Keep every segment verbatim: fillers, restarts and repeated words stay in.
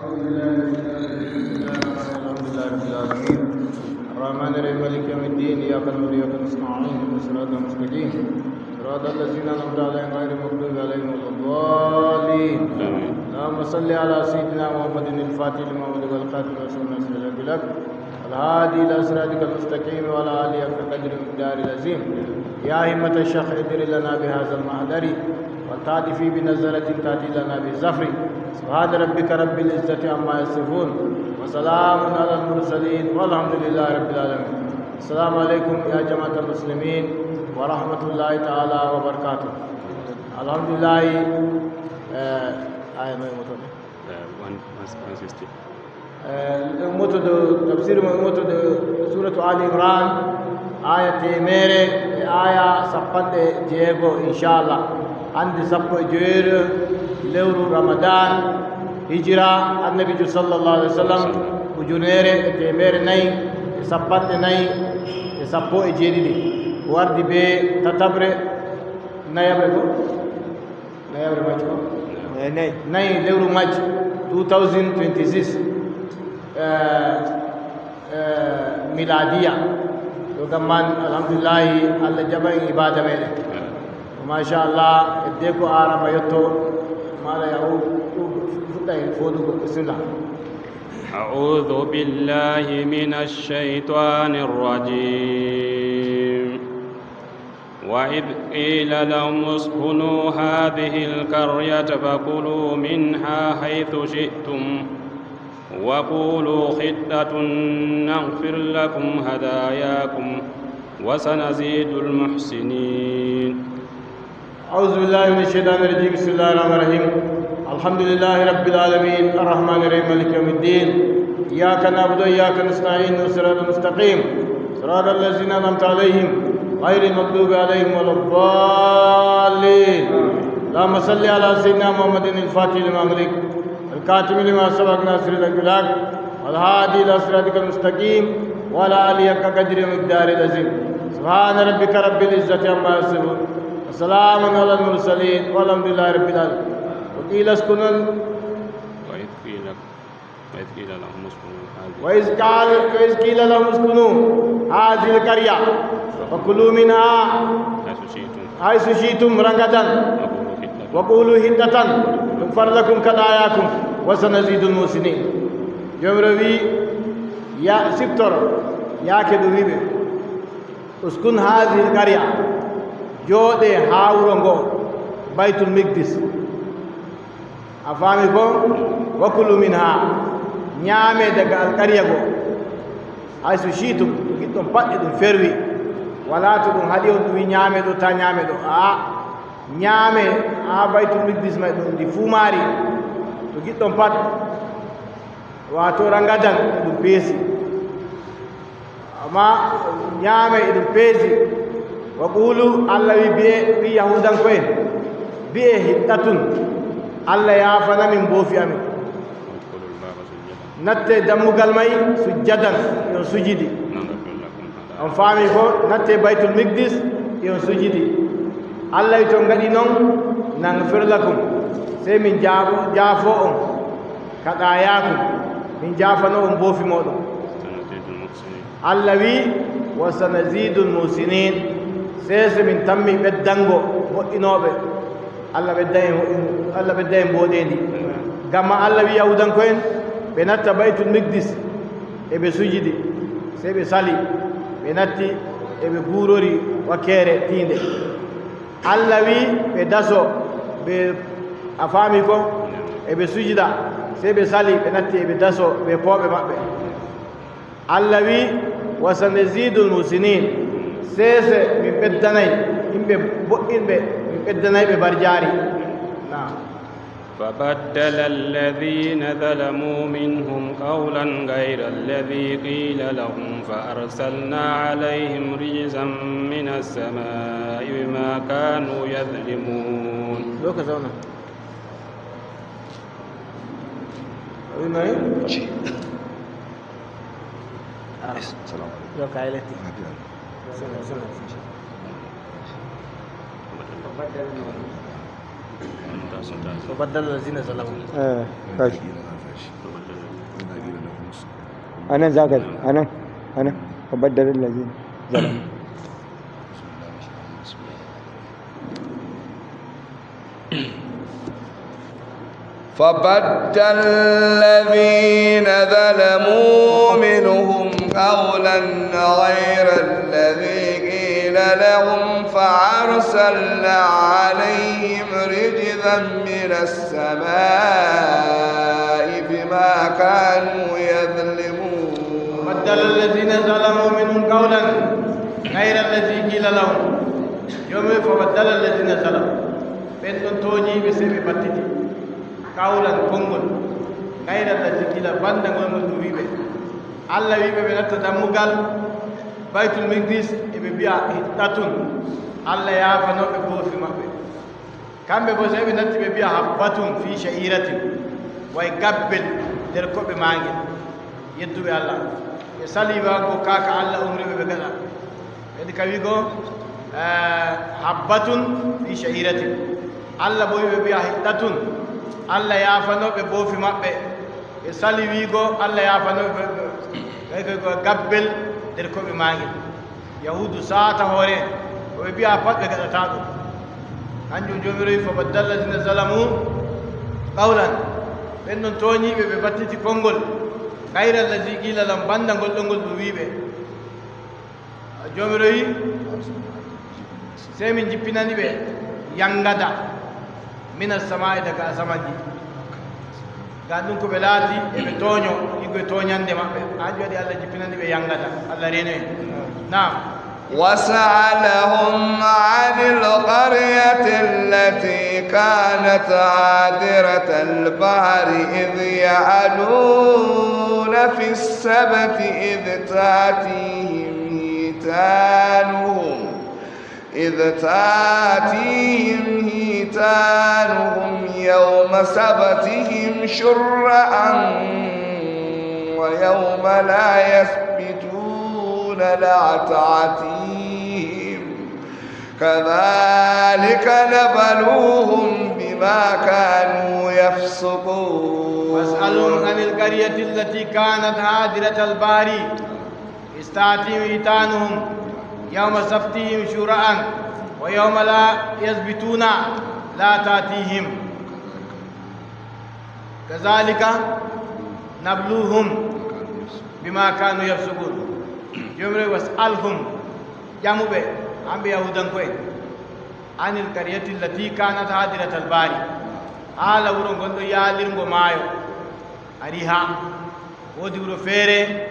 الحمد لله رب العالمين. الرحمن الرحيم. مالك يوم الدين. إياك نعبد وإياك نستعين. اهدنا الصراط المستقيم. صراط الذين أنعمت عليهم غير المغضوب عليهم ولا الضالين. آمين. اللهم صل على سيدنا محمد الفاتح لما أغلق والخاتم لما سبق ناصر الحق بالحق والهادي إلى صراطك المستقيم وعلى آله حق قدره ومقداره العظيم. يا همة الشيخ اهدر لنا بهذا المحضر ولتعطفي بنظرة تأتي لنا بالظفر. سبحان ربك رب العزة عما يصفون وسلام على المرسلين والحمد لله رب العالمين. السلام عليكم يا جماعة المسلمين ورحمة الله تعالى وبركاته. الحمد لله. Eh, aya noy ummoto ɗe? Eh, one, one sixty. Eh, ummoto dow tafsir mo ummoto dow suratu Ali Imran, aya teemeere e aya sappanɗe jeego, inchallah. Hannde sappo e joweeɗo lewru Ramadan, hijira annabiijo sallallahu alaihi wasallam, ujunere e teemeere nayi e sappanɗe nayi e sappo e jeeɗiɗi. Wardi be tataɓre, nayaɓre ko? Nayaɓre majji ko? Eh, nayi. Nayi lewru majji two thousand twenty-six, eh, eh, miladiya. Ɗo kam man, alhamdulillahi, Allah jaɓan ibada meɗen. Masha Allah, edde ko arama yotto, mala ya o, o fuɗɗa e fodugo. Bismillah. أعوذ بالله من الشيطان الرجيم. وإذ قيل لهم اسكنوا هذه القرية فكلوا منها حيث شئتم وقولوا حطة نغفر لكم خطاياكم وسنزيد المحسنين. أعوذ بالله من الشيطان الرجيم. بسم الله الرحمن الرحيم. الحمد لله رب العالمين. الرحمن الرحيم. مالك يوم الدين. إياك نعبد وإياك نستعين. الصراط المستقيم. صراط الذين أنعمت عليهم غير المغضوب عليهم ولا الضالين. اللهم صل على سيدنا محمد الفاتح لما أغلق والخاتم لما سبق ناصر الحق بالحق والهادي إلى صراطك المستقيم وعلى آله حق قدره ومقداره العظيم. سبحان ربك رب العزة عما يصفون وسلام على المرسلين والحمد لله رب العالمين. وقيل اسكنوا ال- وإذ قيل وإذ قيل لهم اسكنوا هذه وإذ قال، وإذ قيل لهم اسكنوا هذه القرية فكلوا منها حيث شئتم حيث شئتم رغدا وقولوا حطة وقولوا حطة نغفر لكم خطاياكم وسنزيد المحسنين. Jomiro wi, ya siftor, yaake ɗo wiɓe, uskun hadhihi alqarya, jooɗe haa wuro ngo, Baytul Miqdis. A faami ko? Wakulu minha, nyaame daga alqarya go. Haysu shi'tum, to giɗɗon pat e ɗum ferwi. Walaa to ɗum haɗi on ɗum wi nyaame ɗo, taa nyaame ɗo. Aa, nyaame haa Baytul Miqdis may ɗum ndi fuu maari. To giɗɗon pat, waato rangadan ɗum peesi. Amma nyaame e ɗum peesi. Wa qulu, Allah wi bi'e, wi Yahuudanko'en, bi'e hittatun, Allah yaafana min boofi amin. Natte dammugal may sujjadan, e on sujidi. On faami ko? Natte Baytul Miqdis, e on sujidi. Allah wi to on ngaɗi non, naghfir lakum, sey min jaafo, jaafo on, kaɗaayaakum, min jaafano on boofi mooɗon. Allah wi, wa sanazidul muhsinin, sey so min tammi ɓeddango moƴƴinooɓe. Allah ɓedda en, Allah ɓedda en mboɗendi. Ngam ma Allah wi Yahuudanko'en, ɓe natta Baytul Miqdis, e ɓe sujidi, sey ɓe sali, ɓe natti, e ɓe guurori wakkeere tiinde. Allah wi ɓe daso, ɓe, a faami ko? E ɓe sujida, sey ɓe sali, ɓe natti, e ɓe daso, ɓe pooɓe maɓɓe. Allah wi, wa sanazidul muhsinin, sey se min ɓeddanay yimɓe boɗɗinɓe, min ɓeddanay ɓe barjaari. Naam. فبدل الذين ظلموا منهم قولا غير الذي قيل لهم فأرسلنا عليهم رجزا من السماء بما كانوا يظلمون. Zo ka zauna. Ina yi? Salamu alaikum. Zo ka yi latti. Lafiya. Suna, suna. فبدل الذين ظلموا. Eh, kaji. Anan za ka, anan, anan. فبدل الذين ظلموا. فبدل الذين ظلموا منهم قولا غير الذي قيل لهم فأرسلنا عليهم رجزا من السماء بما كانوا يظلمون. فبدل الذين ظلموا منهم قولا غير الذي قيل لهم. Joomi, فبدل الذين ظلموا. Ɓen ɗon tooɲiiɓe, sey ɓe battiti. Qawlan, konngol. غير الذي قيل, banda ngol ngol ɗum wi'i ɓe. Allah wi'i ɓe, ɓe natta dammugal Baytul Maqdis, e ɓe mbi'a, "Hiɗɗatun." Allah yaafanooɓe boofi maɓɓe. Kamɓe boo sey ɓe natti ɓe mbi'a, "Habbatun fi sha'iratin." Way gabbel nder koɓe maagel. Yedduɓe Allah. Ɓe sali waɗgo ka ka Allah umri ɓe ɓe gaɗa. Kadi ka wi'go, eh, habbatun fi sha'iratin. Allah bo wi'i ɓe mbi'a hiɗɗatun. Allah yaafanooɓe boofi maɓɓe. Ɓe sali wi'go Allah yaafanooɓe, ɓe, ɓe, ɓe, ɓe gabbel nder koɓe maagel. Yahuudu saata hoore, ko ɓe mbi'a pat ɓe gaɗataa ɗum. Kanjum Joomiraaɗo wi'i, "Fa baddala llazina zalamu qawlan." Ɓen ɗon tooɲiiɓe, ɓe battiti konngol. Gayra llazi qila lahum, banda ngol ɗon ngol ɗum wi'i ɓe. Joomiraaɗo wi'i, sey min jippinani ɓe yangada mina samaa'i, daga asamanji. Ngam ɗum ko ɓe laati, e ɓe tooɲo, igo e tooɲande maɓɓe. Hanjum waɗi Allah jippinani ɓe yangada. Allah reeno en. Naam. واسألهم عن القرية التي كانت حاضرة البحر إذ يعدون في السبت إذ تأتيهم حيتانهم، إذ تأتيهم حيتانهم يوم سبتهم شرعا ويوم لا يثبتون لا تأتيهم كذلك نبلوهم بما كانوا يفسقون. واسألهم عن القرية التي كانت حاضرة البحر إذ تأتيهم حيتانهم يوم سبتهم شرعا ويوم لا يثبتون لا تأتيهم كذلك نبلوهم بما كانوا يفسقون. Joomiraaɗo, واسألهم, ƴamu ɓe, hamɓe Yahuudanko'en, عن القرية التي كانت حاضرة البحر, haala wuro ngon ɗon yaalirngo maayo, Ariha. Woodi wuro feere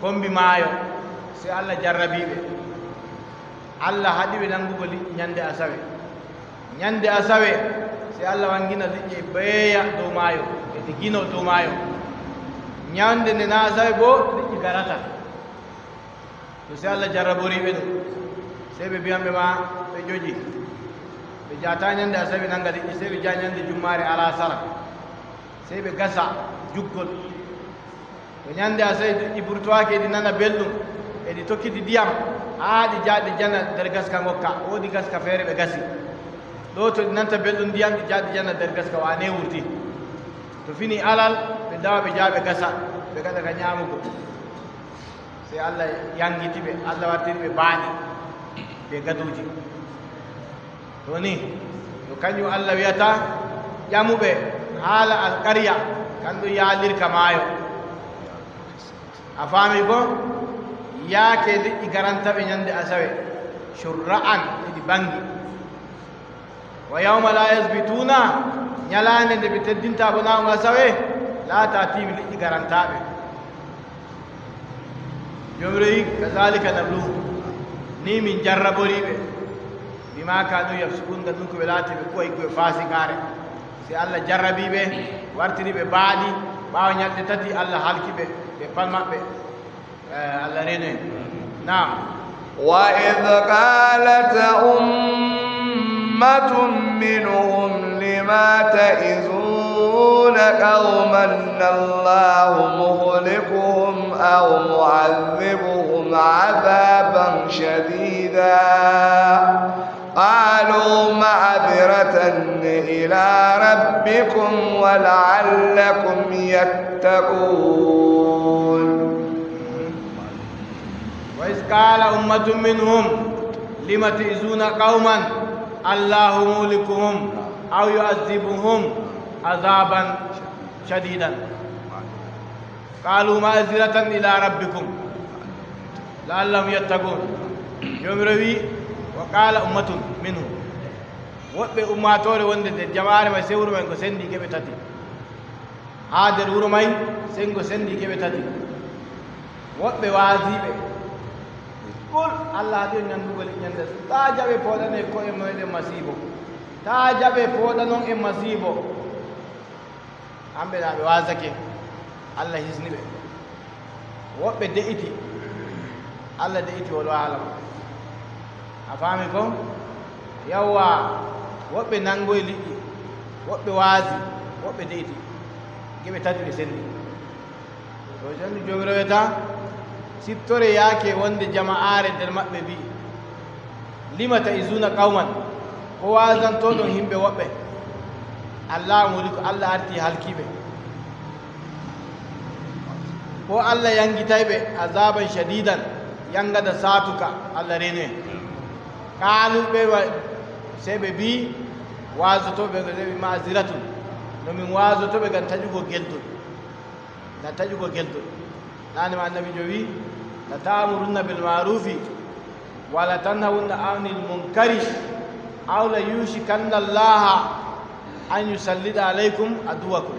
kombi maayo, sey Allah jarrabi ɓe. Allah haɗi ɓe nangugo liƴƴi ɲande Asawe. Ɲande Asawe, sey Allah waŋgina liƴƴi e beeya dow maayo, e ɗi gino dow maayo. Ɲande nde na Asawe boo, liƴƴi ngarataa. To sey Allah jarrabori ɓe ɗum, sey ɓe mbi'an ɓe ma ɓe ƴoƴi. Ɓe jahata ɲande Asawe ɓe naŋga liƴƴi, sey ɓe njaha ɲande jummaare alasara. Sey ɓe gasa juggol. To ɲande Asawe liƴƴi burtowaake, eɗi nana belɗum, eɗi tokkiti ndiyam, haa ɗi njaha ɗi njana nder gaska ngokka. Woodi gaska feere ɓe gasi. Ɗo to ɗi nanta belɗum ndiyam, ɗi njaha ɗi njana nder gaska, waane wurti. To fini alal, ɓe ndawa ɓe njaha ɓe gasa, ɓe ngaɗa ka ɲaamugo. Sey Allah yaŋgiti ɓe, Allah wartiri ɓe baaɗi be gaduuji. To ni, to kanjum Allah wi'ata, ƴamu ɓe haala alqarya, kan ɗon yaalirka maayo. A faami ko? Yaake liƴƴi garanta ɓe ɲande Asawe, shurra'an, ɗi baŋgi. Wa yawma la yasbituna, ɲalaande nde ɓe teddinta bo naawŋga Asawe, la ta'tihim, liƴƴi garantaa ɓe. Joomiraaɗo wi'i, kazalika nabluhum, ni min jarrabori ɓe, bima kanu yafsukun, ngam ɗum ko ɓe laati ɓe kuwa higgo e faasiqaare. Sey Allah jarrabi ɓe, wartiri ɓe baaɗi, ɓaawo ɲalɗe tati Allah halki ɓe, ɓe pat maɓɓe. Eh, Allah reeno en. Naam. وإذ قالت أمة منهم لم تعظون قوما الله مهلكهم أو معذبهم عذابا شديدا قالوا معذرة إلى ربكم ولعلكم يتقون. وإذ قال أمة منهم لم تعظون قوما الله مهلكهم أو يعذبهم عذابا شديدا. قالوا معذرة إلى ربكم لعلهم يتقون. Joomiraawo wi'i, "Wa qaala ummatun minhum." Woɓɓe ummaatoore wonde nder jamaare may, sey wuro may ngo sendi geɓe tati. Haa nder wuro may, sey ngo sendi geɓe tati. Woɓɓe waazii ɓe, "Kul, Allah haɗi on nyaŋgugo liƴƴi nyande, taa jaɓe pooɗane ko'e meeɗen masiibo. Taa jaɓe pooɗanon en masiibo." Hamɓe na ɓe waazake, Allah hisni ɓe. Woɓɓe de'iti, Allah de'iti wolo haala maɓɓe. A faami ko? Yawwa, woɓɓe naŋgoyi liƴƴi, woɓɓe waazi, woɓɓe de'iti. Geɓe tati ɓe sendi. To jonni Joomiraawo wi'ata, siftore yaake wonde jama'aare nder maɓɓe mbi'i, "Lima ta'izuna qawman?" Ko waazantoɗon yimɓe woɓɓe? Allahu muhliku, Allah arti halkiɓe. Ko Allah yaŋgitay ɓe azaban shadidan, yaŋgada saatuka, Allah reene. Qaalu ɓe wa-, sey ɓe mbi'i, waazotooɓe ɓe mbi'i, "Ma'aziratun." No min waazoto ɓe ngam taƴugo gelɗum. Ngam taƴugo gelɗum. Naane ma Annabiijo wi'i, "La ta'murunna bil ma'rufi, wa la tanhawunna anil munkari, aw la yushikanna Allaha an yusallita alaykum aduwwakum."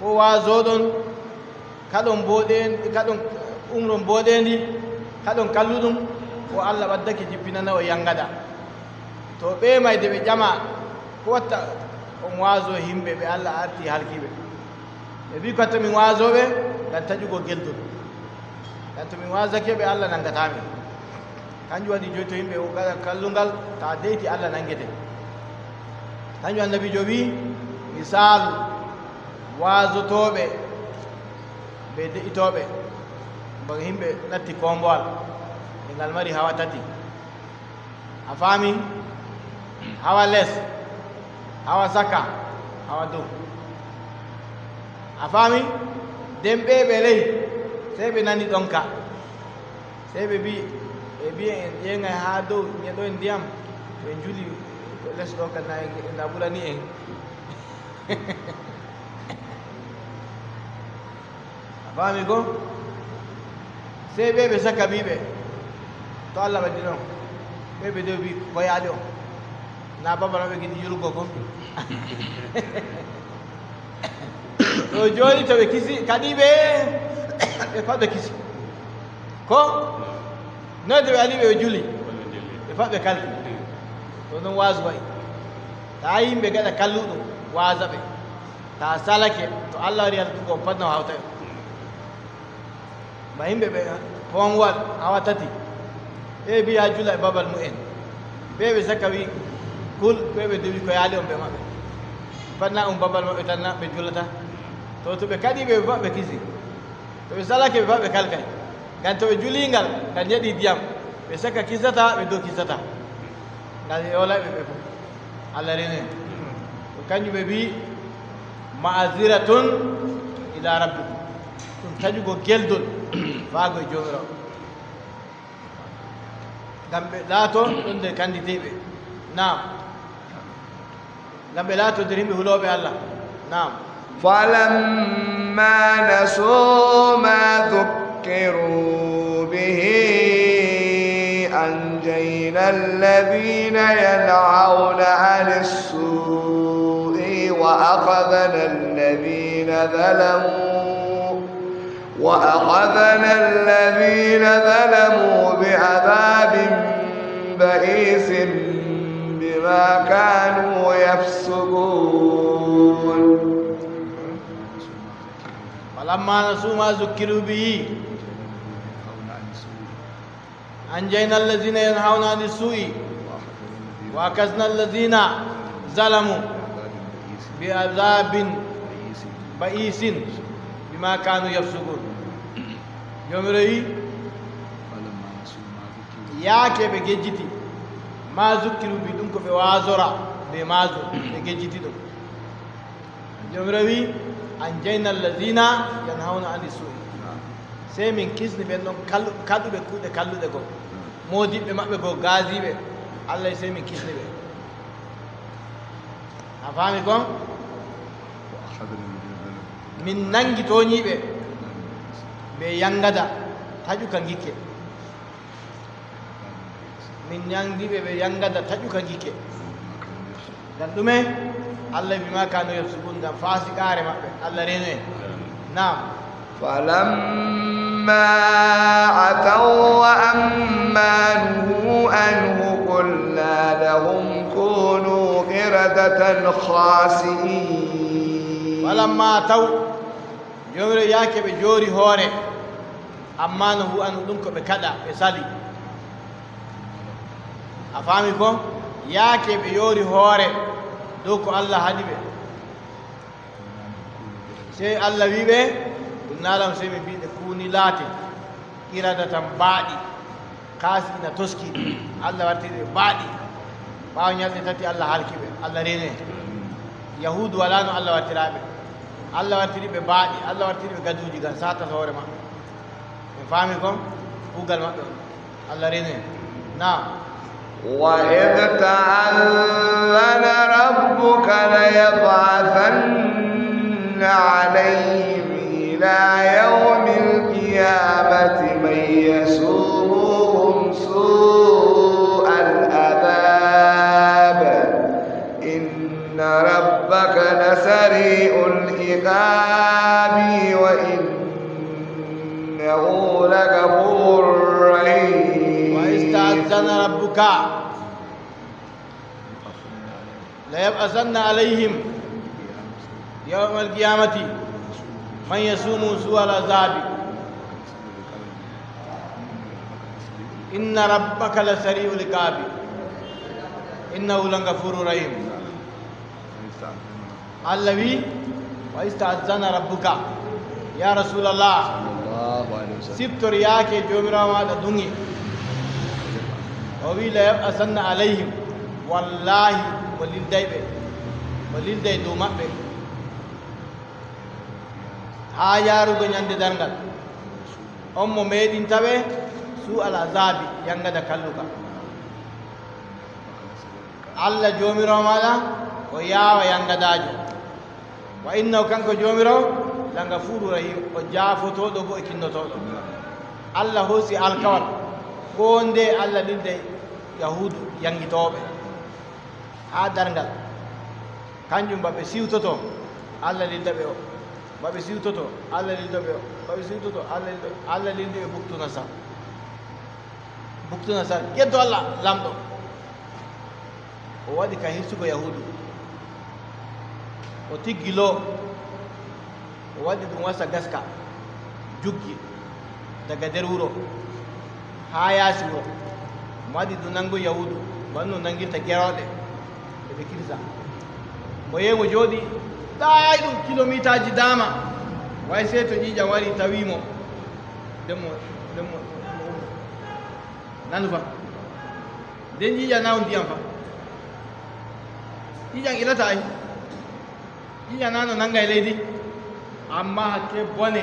Ko waazoɗon, kaɗon mboɗeen-, kaɗon umron mboɗeendi, kaɗon kalluɗum, ko Allah waddake jippinana o yaŋgada. To ɓe mayde ɓe ƴama, ko watta on waazo yimɓe ɓe Allah arti halkiɓe? Ɓe mbi'i, "Ko watta min waazo ɓe ngam taƴugo gelɗum. Ngam to min waazake ɓe, Allah naŋgataa min." Kanjum waɗi jooɗi to yimɓe ngaɗa kalluŋgal, ta de'iti Allah naŋgete. Kanjum Annabiijo wi'i, misaalu waazotooɓe be de'itooɓe, bana yimɓe natti koombowal, e ngal mari hawa tati. A faami? Hawa les, hawa saka, hawa dow. A faami? Nden ɓe ɓe ley, sey ɓe nani ɗonka. Sey ɓe mbi'i, ɓe mbi'i en ƴeeŋay haa dow, nyeɗoyen ndiyam, to en njuli les ɗo, kan na en, na ɓurani en. A faami ko? Sey ɓe ɓe saka mbi'i ɓe, to Allah waddi ɗon. Ɓe ɓe dow mbi'i, ko yaali on? Na babal maɓɓe giɗi yurgo ko? To jooni to ɓe kisi, kadi ɓe, ɓe pat ɓe kisi. Ko? Noy to ɓe ari ɓe, ɓe juli? Ɓe pat ɓe kalki. To non waazu wa'i. Taa yimɓe gaɗa kalluɗum, waaza ɓe. Taa salake, to Allah wari halkugo on pat, na o hawtay on. Ba yimɓe ɓe, koombowal hawa tati. Ɓe mbi'i haa jula e babal mu'en. Ɓe ɓe saka wi'i, kul, ɓe ɓe dow wi'i, ko yaali on be maɓɓe? Pat na ɗum babal maɓɓe tan na ɓe julata? To, to ɓe kaɗi ɓe, ɓe pat ɓe kisi. To ɓe salake, ɓe pat ɓe kalkay. Ngam to ɓe juli ngal, ngal nyeɗi ndiyam, ɓe saka kisata, ɓe dow kisata. Ngal yoolay ɓe ɓe fof. Allah reene. Ko kanjum ɓe mbi'i, ma'aziratun ila rabbikum. Ɗum taƴugo geldol faago e Joomiraawo. Ngam ɓe laato ɗon nder kanditeeɓe. Naam. Ngam ɓe laato nder yimɓe hulooɓe Allah. Naam. فلما نسوا ما ذكروا به أنجينا الذين ينهون عن السوء وأخذنا الذين ظلموا وأخذنا الذين ظلموا بعذاب بئيس بما كانوا يفسقون. فلما نسوا ما ذكروا به أنجينا الذين ينهون عن السوء وأخذنا الذين ظلموا بعذاب بئيس بما كانوا يفسقون. Joomiraawo wi'i, yaake ɓe ngejjiti Ma zukkiru bi, ɗum ko ɓe waazora bee maajum, ɓe ngejjiti ɗum. Jawmiraawo wi'i, "Anjayna allazina yanhawna ani su'i." Sey min kisni ɓen ɗon kal-, kaɗuɓe kuuɗe kalluɗe go. Moodiɓɓe maɓɓe go, gaaziiɓe. Allah, sey min kisni ɓe. A faami kon? Min nangi toonyiiɓe bee yangada taƴuka ngikke. Min nangi ɓe bee yangada taƴuka ngikke. Ngam ɗume? Allah, bima kanu yafsukun, ngam faasiqaare maɓɓe. Allah reenu en. Naam. فلما عتوا عما نهوا عنه قلنا لهم كونوا قردة خاسئين. Falamma ataw, Jawmiraawo, yaake ɓe joori hoore, amma nuhu anhu, ɗum ko ɓe kaɗa, ɓe sali. A faami ko? Yaake ɓe yoori hoore dow ko Allah haɗi ɓe. Sey Allah wi'i ɓe, ɗum naalam, sey mi mbi'i ɓe, "Kuuni, laate, qiradatan, baaɗi, kaasi'iina, toskiiɗi." Allah wartiri ɓe baaɗi. Ɓaawo nyalɗe tati, Allah halki ɓe. Allah reene. Yahuudu walaa no Allah wartira ɓe. Allah wartiri ɓe baaɗi. Allah wartiri ɓe gaduuji ngam saatata hoore maɓɓe. En faami kon? Kuugal maɓɓe on. Allah reene. Naam. وإذ تأذن ربك ليبعثن عليهم إلى يوم القيامة من يسومهم سوء العذاب إن ربك لسريع العقاب وإنه لغفور رحيم. وإذ تأذن ربك ليبعثن عليهم يوم القيامة من يسومهم سوء العذاب إن ربك لسريع العقاب إنه لغفور رحيم. Allah wi'i, "Wa iz ta'azzana rabbuka." Ya Rasulallah, siftor yaake Joomiraawo maaɗa duŋi. O wi'i, "La yab'asanna alayhim." Wallaahi, o lilday ɓe. O lilday dow maɓɓe. Haa yaarugo nyande darngal. On mo meeɗinta ɓe, su al azaabi, yangada kalluka. Allah Joomiraawo maaɗa, o yaawa yangadaajo. Wa innahu, kanko Joomiraawo, la gafuuru rahim, o jaafotooɗo bo e kinnotooɗo. Allah hoosi alkawal, koo ndeye Allah lilday Yahuudu yangitooɓe haa darngal. Kanjum ba ɓe siwtoto, Allah lilda ɓe o. Ba ɓe siwtoto, Allah lilda ɓe o. Ba ɓe siwtoto, Allah lilda ɓe o. Allah lildi ɓe Buktu Nasar. Buktu Nasar, geddo Allah, lamɗo. O waɗi ka hirsugo Yahuudu. O tiggi lo. O waɗi ɗum wasa gaska, juggi daga nder wuro haa yaasi wuro. Mo waɗi ɗum nango Yahuudu, bana no nangirta gerooɗe, ɓe ɓe kirsa. Mo yehi mo jooɗi, daayi ɗum kilomitaaji dama. Way sey to ƴiiƴam wari tawi mo. Nden mo, nden mo, nden mo ummi. Nanu fa. Nden ƴiiƴam na on ndiyam fa. Ƴiiƴam ilata ay. Ƴiiƴam na no nangay leydi. Amma hakke bone.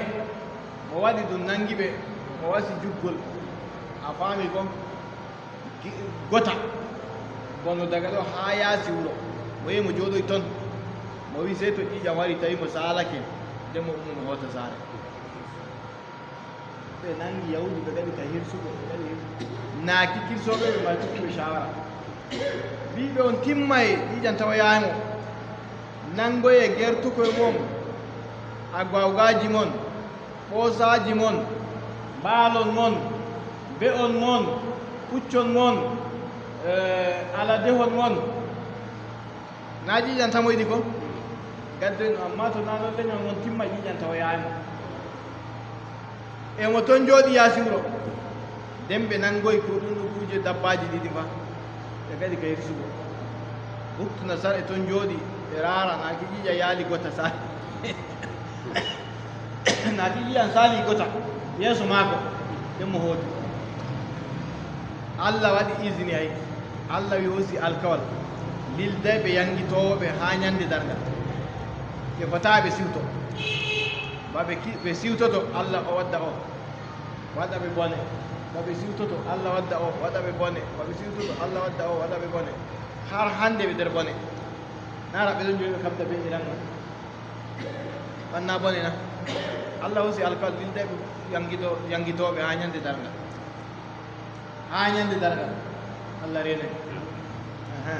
Mo waɗi ɗum nangi ɓe. Mo wasi juggol. A faami ko? Gi-, gota. Bono daga ɗo haa yaasi wuro. Mo yehi mo jooɗoy ton. Mo wi'i sey to ƴiiƴam wari tawi mo saalake. Nden mo ummo mo hoota saare. Ɓe nangi Yahuudu, ɓe ngaɗi ka hirsugo, ɓe ngaɗi hirsugo. Naaki kirsooɓe ɓe mari tokkuɓe shawara. Mbi'i ɓe on timmay, ƴiiƴam tawayaay mo. Nangoye gertukoy mon, agwagwaji mon, ɓoosaaji mon, mbaalon mon, be'on mon, puccon mon, eh, aladehon mon. Na ƴiiƴam tamoyɗi ko? Gaddoy no, amma to na non lenyol mon timma ƴiiƴam tawayaay mo. E mo ton jooɗi yaasi wuro. Nden ɓe nangoy ko ɗum ɗum kuuje dabbaaji ɗiɗi fa. Ɓe ngaɗi ka hirsugo. Buktu Nasar e ton jooɗi, ɓe raara, naaki ƴiiƴam yaali gota saali. Naaki ƴiiƴam saali gota yeeso maako. Nden mo hooti. Allah waɗi izini ay. Allah wi hoosi alkawal, lildayɓe yaŋgitooɓe haa nyande darngal. Ɓe fotaa ɓe siwto. Ba ɓe ki-, ɓe siwtoto, Allah o wadda o. Waɗa ɓe bone. Ba ɓe siwtoto, Allah wadda o, waɗa ɓe bone. Ba ɓe siwtoto, Allah wadda o, waɗa ɓe bone. Har hande ɓe nder bone. Na raɓɓe ɗon jooɗi ɓe kabda be Iran na? Ɓanna bone na? Allah hoosi alkawal lildayɓe yaŋgito-, yaŋgitooɓe haa nyande darngal. Haa nyande darngal. Allah reene. Aha.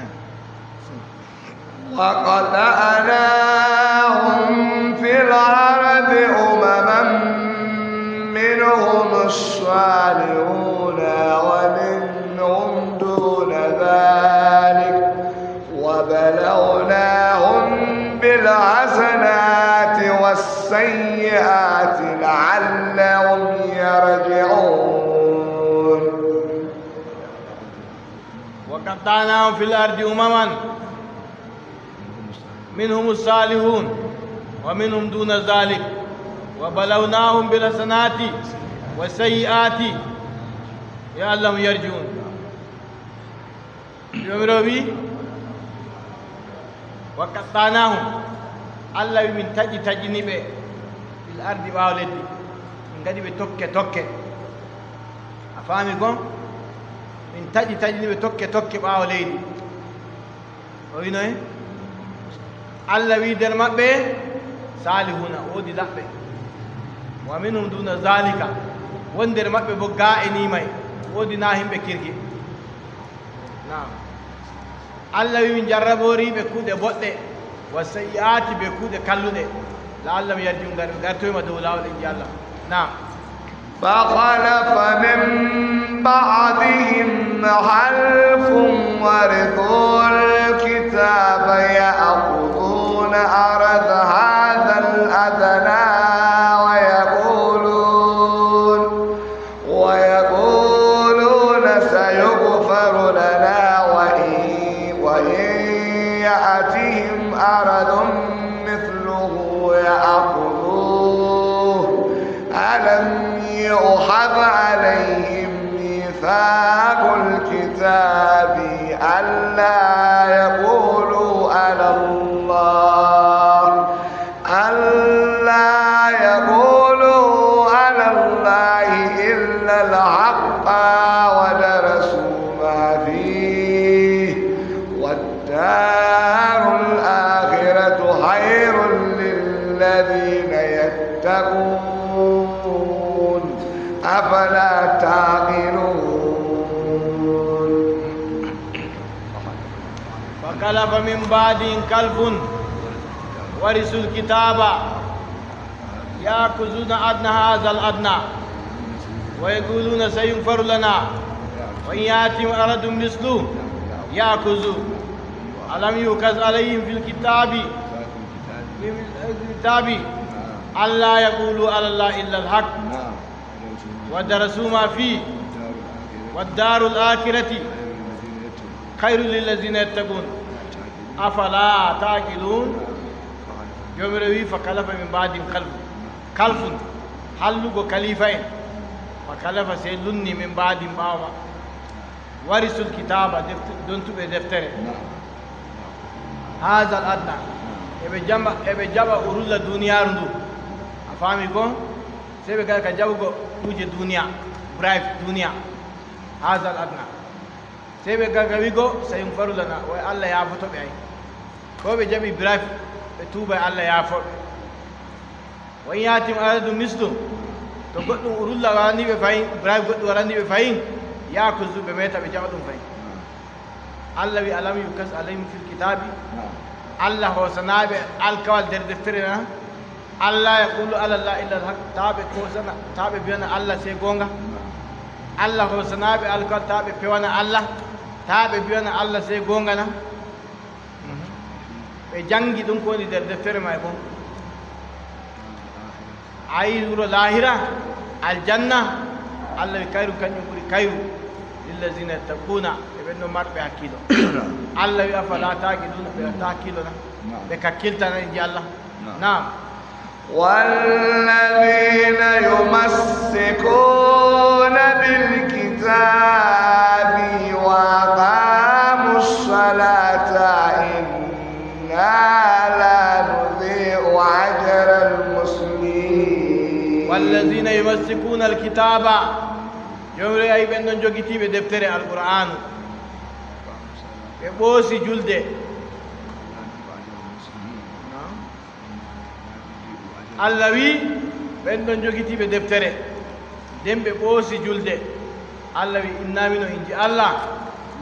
وقطعناهم في الأرض أمما منهم الصالحون ومنهم دون ذلك وبلوناهم بالحسنات والسيئات لعلهم يرجعون. وقطعناهم في الأرض أمما منهم الصالحون ومنهم دون ذلك وبلوناهم بالحسنات والسيئات لعلهم يرجعون. Joomiraawo wi, "Wa qattanahum." Allah wi, "Min taƴi taƴini ɓe fil ardi ɓaawo leddi. Min ngaɗi ɓe tokke tokke." A faami kon? "Min taƴi taƴini ɓe tokke tokke ɓaawo leydi." O wi noye? Allah wi, "Nder maɓɓe salihuna, woodi laɓɓe. Wa minhum duna zalika, won nder maɓɓe bo gaa'ini may, woodi na himɓe kirki." Naam. Allah wi, "Min jarrabori ɓe kuuɗe boɗɗe, wa sayyi'aati, be kuuɗe kalluɗe. La'allahum yarji'un, ngam ɓe ngartoyma dow laawol," inji Allah. Naam. فخلف من بعدهم خلف ورثوا الكتاب يأخذون عرض هذا الأدنى ويقولون، ويقولون سيغفر لنا وإن، وإن يأتهم عرض مثله يأخذوه. ألم يؤخذ عليهم ميثاق الكتاب ألا يقولوا على الله، ألا يقولوا على الله إلا الحق ودرسوا ما فيه، والدار الآخرة خير للذين يتقون، أفلا تعقلون. فخلف من بعدهم خلف ورثوا الكتاب يأخذون عرض هذا الأدنى ويقولون سيغفر لنا وإن يأتهم عرض مثله يأخذوه. ألم يؤخذ عليهم في الكتاب، في الكتاب ألا يقولوا على الله إلا الحق ودرسوا ما فيه والدار الآخرة خير للذين يتقون أفلا تعقلون. Joomiraawo wi, "Fa khalafa min ba'dihim khalfun." Khalfun, hallugo kaliifa'en. "Fa khalafa," sey lunni, "min ba'dihim," ɓaawo maɓɓe. "Warisul kitaaba," deft-, dontuɓe deftere. "Haazal adna." Eɓe jama, eɓe jaɓa urulla duniyaaru ndu. A faami ko? Sey ɓe ngara ka jaɓugo kuuje duniya, bribe duniya. "Haazal adna." Sey ɓe ngara ka wi'go, "Sayughfaru lana," way Allah yaafoto ɓe ay. Ko ɓe jaɓi bribe, ɓe tuuba, Allah yaafo ɓe. "Wa in ya'tihim aradun mislu," to goɗɗum urulla warani ɓe fahin, bribe goɗɗum warani ɓe fahin, ya'khuzu, ɓe meeta ɓe jaɓa ɗum fahin. Allah wi, "Alam yu'khaz alayhim fil kitabi?" Allah hoosanaa ɓe alkawal nder deftere na? "Alla yaqulu ala Allah illa al-haq," taa ɓe koosana, taa ɓe mbi'ana Allah sey goonga. Allah hoosanaa ɓe alkawal taa ɓe pewana Allah, taa ɓe mbi'ana Allah sey goonga na? Ɓe janngi ɗum ko woni nder deftere maɓɓe kon. A yi wuro laahira, aljanna, Allah wi, "Kayru, kanjum ɓuri kayru, lillazina yattaquna," e ɓen ɗon marɓe hakkiilo. Allah wi, "Afala taqiluna," ɓe watta hakkiilo na? Naam. Ɓe kakkilta na, inji Allah. Naam. Naam. والذين يمسكون بالكتاب وأقاموا الذين يمسكون الكتاب. Joomiraaɗo wi'i ɓen ɗon jogitiiɓe deftere Alqur'aanu. Ɓe ɓoosi julde. Allah wi'i, ɓen ɗon jogitiiɓe deftere, nden ɓe ɓoosi julde. Allah wi'i, inna mino in ji Allah,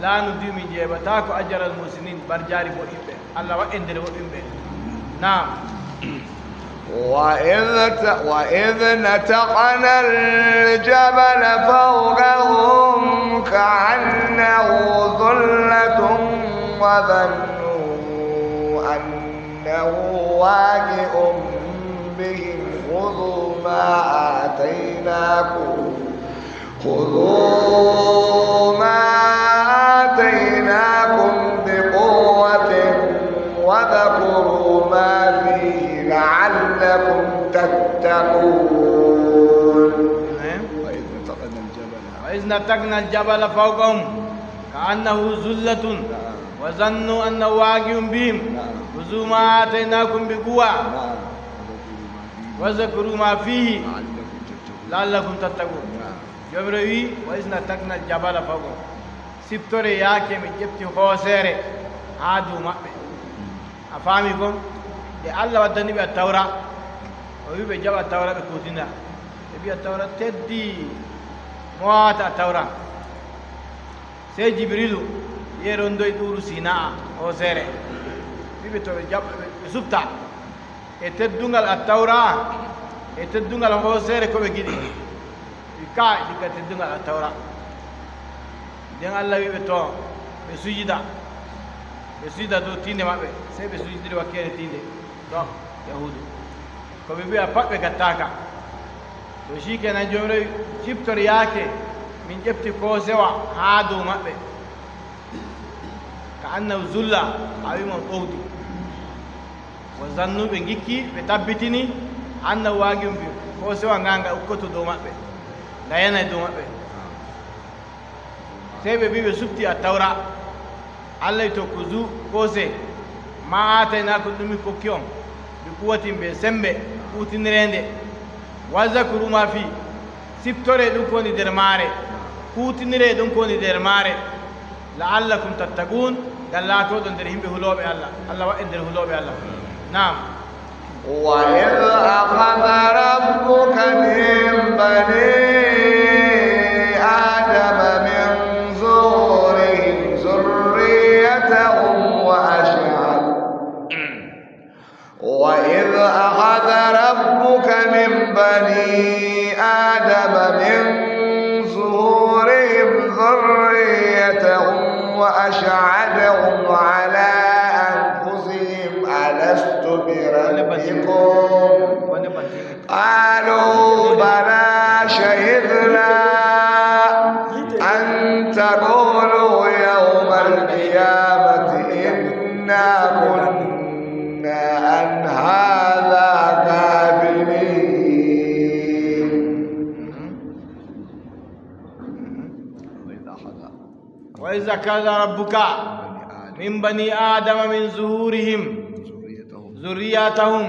la nudi'u min jeeɓataako ajral muhsinin, mbar jaari boɗɗinɓe. Allah waɗ en nder woɗɗinɓe. Naam. وإذ ت-، وإذ نتقنا الجبل فوقهم كأنه ظلة وظنوا أنه واقع بهم خذوا ما آتيناكم خذوا ما آتيناكم بقوة واذكروا ما فيه لعلكم تتقون. وإذ نتقنا الجبل. وإذ نتقنا الجبل فوقهم كأنه ظلة نعم. وظنوا أنه واقع بهم نعم. خذوا ما آتيناكم بقوة نعم. واذكروا ما فيه لعلكم تتقون. نعم. Joomiraaɗo wi'i, وإذ نتقنا الجبل فوقهم. Siftore yaake min ƴefti hooseere haa dow maɓɓe. A faami ko? Nde Allah waddani ɓe Attawra, o wi'i ɓe njaɓa Attawra ɓe kuutinira. Ɓe mbi'i Attawra teddi, mo waawata Attawra? Sey Jibriilu, yehi rondoyi ɗuuru Sinaa, hooseere. Wi'i ɓe to ɓe jaɓa, ɓe, ɓe sufta. E tedduŋgal Attawra, e tedduŋgal hooseere ko ɓe ngiɗi. Ɓe kaay diga tedduŋgal Attawra. Nden Allah wi'i ɓe to ɓe sujida. Ɓe sujida dow tiinde maɓɓe. Sey ɓe sujidiri wakkeere tiinde. To, Yahuudu. Ko ɓe mbi'a pat ɓe gattaaka. To sii kenan Joomiraaɗo siftori yaake min ƴefti koosewa haa dow maɓɓe. Ka annahu zulla, a wi'i mo ɓowdi. Wa zannu, ɓe ngikki, ɓe tabbitini, annahu waqi'un bihim, koosewa nga, nga ukkoto dow maɓɓe, nga yanay dow maɓɓe. Sey ɓe mbi'i ɓe sufti Attawra. Allah wi'i to, kuzu, koose, ma aataynaakum, ɗum min kokki on, bi quwwatin, bee semmbe kuutinireende, wa zakuru ma fi, siftore ɗum ko woni nder maare, kuutinire ɗum ko woni nder maare, la'allakum tattaqun, ngam laatooɗon nder yimɓe hulooɓe Allah. Allah waɗ en nder hulooɓe Allah. Naam. وإذ أخذ ربك من بني آدم من ظهورهم ذريتهم وأشهد وإذ أخذ ربك من بني آدم من ظهورهم ذريتهم وأشهدهم على أنفسهم ألست بربكم قالوا بلى شهدنا أن تقولوا يوم القيامة إنا كنا عن هذا غافلين. وإذ أخذ ربك من بني آدم من ظهورهم ذريتهم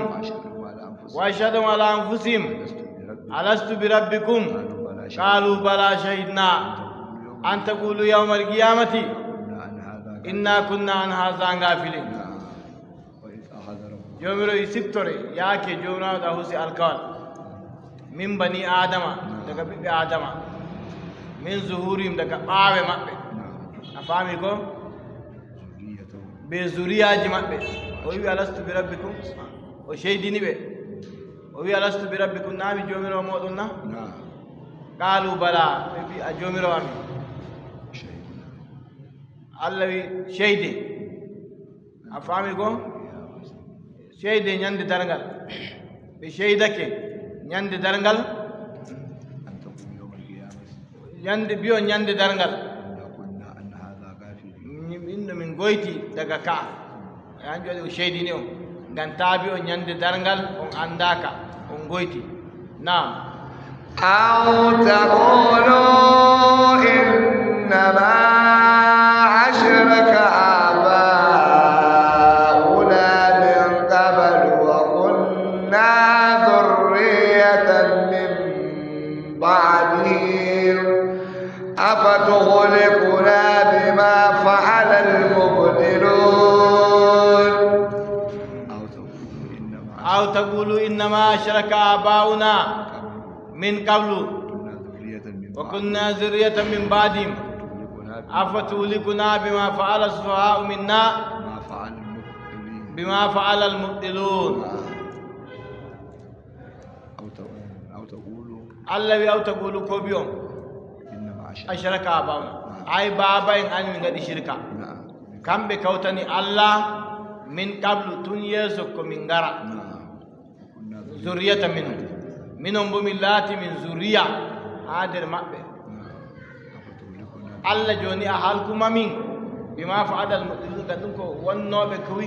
وأشهدهم على أنفسهم ألست بربكم؟ قالوا بلى شهدنا أن تقولوا يوم القيامة إنا كنا عن هذا غافلين. Joomiraaɗo wi'i siftore, yaake Joomiraaɗo hosi alkawal. Min bani Aadama, daga ɓiɓɓe Aadama. Min zuhurihim, daga ɓaawe maɓɓe. A faami ko? Be zuriyaaji maɓɓe. O wi'i, alastu bi rabbikum? O ceydini ɓe. O wi'i, alastu bi rabbikum? Naa mi Joomiraaɗo mooɗon na? Qaalu bala, ɓe mbi'i, a Joomiraaɗo amin. Allah wi'i, ceyde. A faami ko? Ceyde ñande darngal. Ɓe ceydake ñande darngal. Ñande, mbi'on ñande darngal. Min ɗo min ngoyti daga ka. E hanjum waɗi o ceydini on. Ngam taa mbi'on ñande darngal on anndaaka, on ngoyti. Naam. أو تقولوا إنما أشرك آباؤنا من قبل وكنا ذرية من فتهلكنا بما فعل المبطلون. أو تقولوا إنما أشرك آباؤنا من قبل وكنا ذرية من بعدهم أفتهلكنا بما فعل السفهاء منا بما فعل المبطلون. Allah wi, "Aw taqulu, ko mbi'on, ashraka aba'una, ay baaba'en amin ngaɗi shirka. Kamɓe kawtani Allah min qablu, tun yeeso ko min ngara. Zurriyatan minhum. Minon bo min laati min zurriya haa nder maɓɓe. Allah jooni a halkuma min, bima fa'alal mubtilun, ngam ɗum ko wonnooɓe kuwi.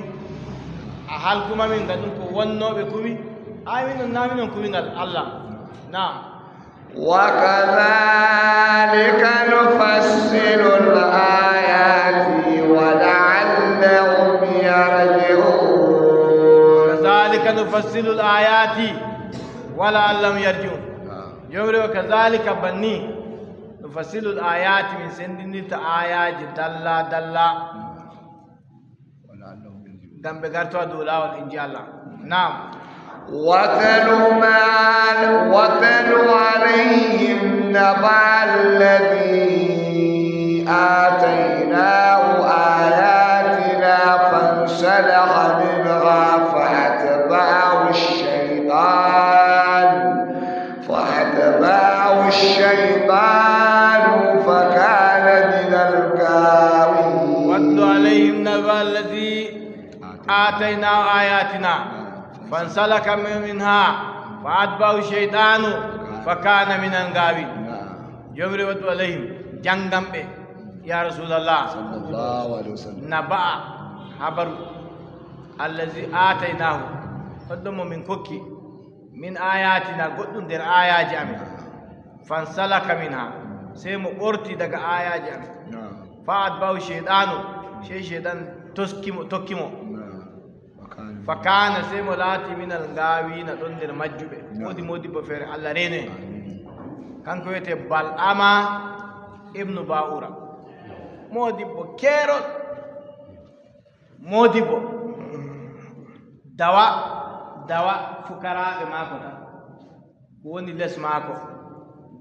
A halkuma min, ngam ɗum ko wonnooɓe kuwi. Ay minon, na minon kuwi ngal Allah." Naam. وكذلك نفصل الآيات ولعلهم يرجعون. وكذلك نفصل الآيات ولعلهم يرجعون. Jomre, وكذلك, banni, نفصل الآيات, min sendindirta aayaaji dalla dalla. Ngam ɓe garto dow laawol, in ji Allah. Naam. واتل ما، واتل عليهم نبأ الذي آتيناه آياتنا فانسلخ منها فأتبعه الشيطان فأتبعه الشيطان فكان من الغاوين. واتل عليهم نبأ الذي آتيناه آياتنا فانسلخ منها فأتبعه الشيطان فكان من الغاوين. Jomre, واتل عليهم, janngam ɓe, ya Rasulallah, نبأ, habaru, الذي آتيناه, on ɗon mo min kokki, من آياتنا, goɗɗum nder aayaaji amin. فانسلخ منها, sey mo ɓorti daga aayaaji amin. فأتبعه الشيطان, sey Ceyɗan toski mo, tokki mo. فكان, sey mo laati, من الغاوين, ɗon nder majjuɓe. Woodi moodibbo feere, Allah reene. Kanko wiyetee Bal'ama ibnu Ba'ura. Moodibbo keerol. Moodibbo, dawa, dawa fukaraaɓe maako tan, ko woni les maako,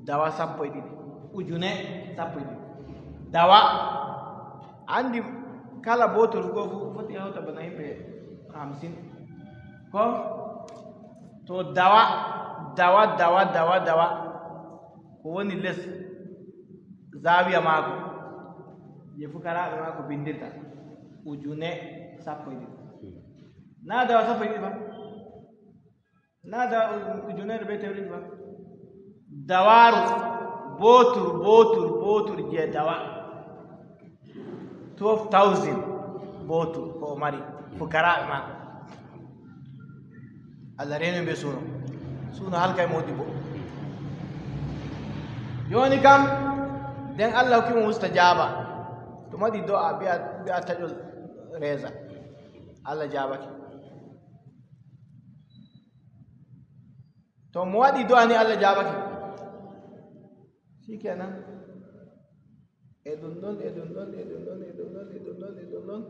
dawa sappo e ɗiɗi, ujune sappo e ɗiɗi. Dawa, anndi kala booturu goo fuu foti hawta bana yimɓe hamsin. Ko? To dawa, dawa, dawa, dawa, dawa, ko woni les zaawiya maako, je fukaraaɓe maako binndirta, ujune sappo e ɗiɗi. Na dawa sappo e ɗiɗi ba? Na dawa u-, ujunere be tewriɗi ba? Dawaaru bootur, bootur, bootur je dawa. Twelve thousand bootur ko o mari, fukaraaɓe maako. Allah reeno be suuno. Suuno halkay moodibbo. Jooni kam, nden Allah hokki mo mustajaaba. To mo waɗi do'a, bi'a, bi'a taƴol reeza. Allah jaabake. To mo waɗi do'a ni, Allah jaabake. Shikenan. E ɗum ɗon, e ɗum ɗon, e ɗum ɗon, e ɗum ɗon, e ɗum ɗon, e ɗum ɗon.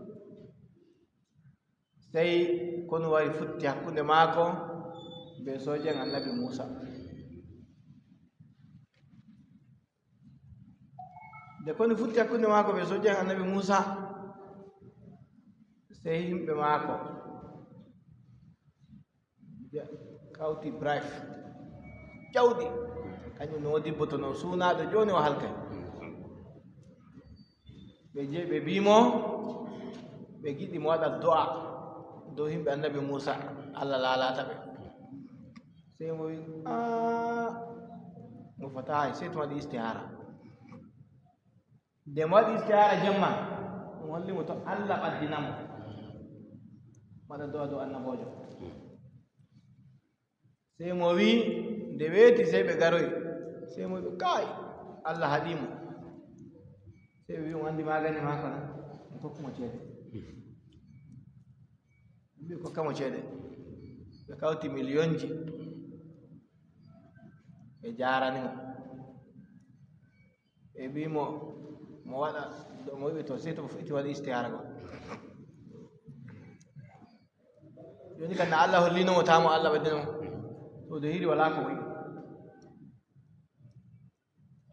Sey konu wari futti hakkunde maako be sooje'en Annabi Muusa. Nde konu futti hakkunde maako be sooje'en Annabi Muusa, sey yimɓe maako kawti bribe jawɗi. Kanjum no moodibbo, to no suunaaɗo jooni, o halkay. Ɓe je-, ɓe mbii mo, ɓe ngiɗi mo waɗa do'a dow yimɓe Annabi Muusa, Allah laalata ɓe. Sey mo wi, "Aa, mo fotaay, sey to waɗi istihaara." Nde mo waɗi istihaara jemma, ɗum holli mo to Allah ɓaddina mo waɗa do'a dow annaboojo. Sey mo wi, nde weeti, sey ɓe garoyi. Sey mo wi, "Kaay, Allah haɗi mo." Sey ɓe wi, "On anndi maagani maako na?" Ɓe kokki mo ceede. Ɓe kokka mo ceede. Ɓe kawti miliyonji. Ɓe jaarani mo. Ɓe mbi mo, mo waɗa, mo wi'i to, sey to mo fuɗɗiti waɗi istihaara go. Jooni kan, na Allah hollino mo, taa mo Allah waddino mo. To de hiri walaa ko moy.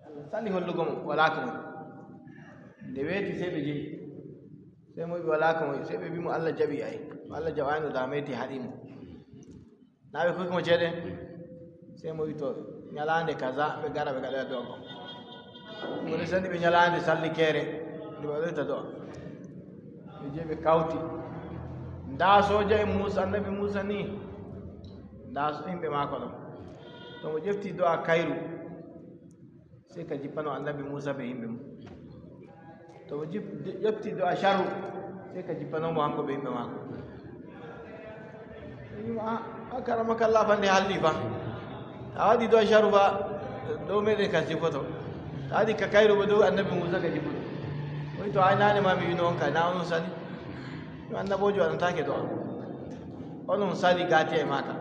Allah sali hollugo mo, walaa ko moy. Nde weeti, sey ɓe jehi. Sey mo wi'i walaa ko moy, sey ɓe mbi mo Allah jaɓi ay. Allah jaɓaano, da meeti haɗi mo. Na ɓe kokki mo ceede? Sey mo wi'i to, nyalaande kaza, ɓe gara ɓe gaɗoya do'a go. Mo resani ɓe nyalaande sallikeere, nde ɓe waɗoyta do'a. Ɓe jehi ɓe kawti. Ndaa sooja e Muusa, annabi Muusa ni. Ndaa yimɓe maako ɗon. To mo ƴefti do'a kayru, sey ka jippano annabi Muusa be yimɓe mum. To mo jip-, ƴefti do'a sharru, sey ka jippano mo hanko be yimɓe maako. Wi mo, a, a karamakallah fa nde halli fa. A waɗi do'a sharru fa, dow meɗen ka jifoto. A waɗi ka kayru bo, dow annabi Muusa ka jifoto. Moy to ay naane ma mi wino on kay, na onon sali. Yo annaboojo waɗantaake do'a. Onon sali gati e maaka.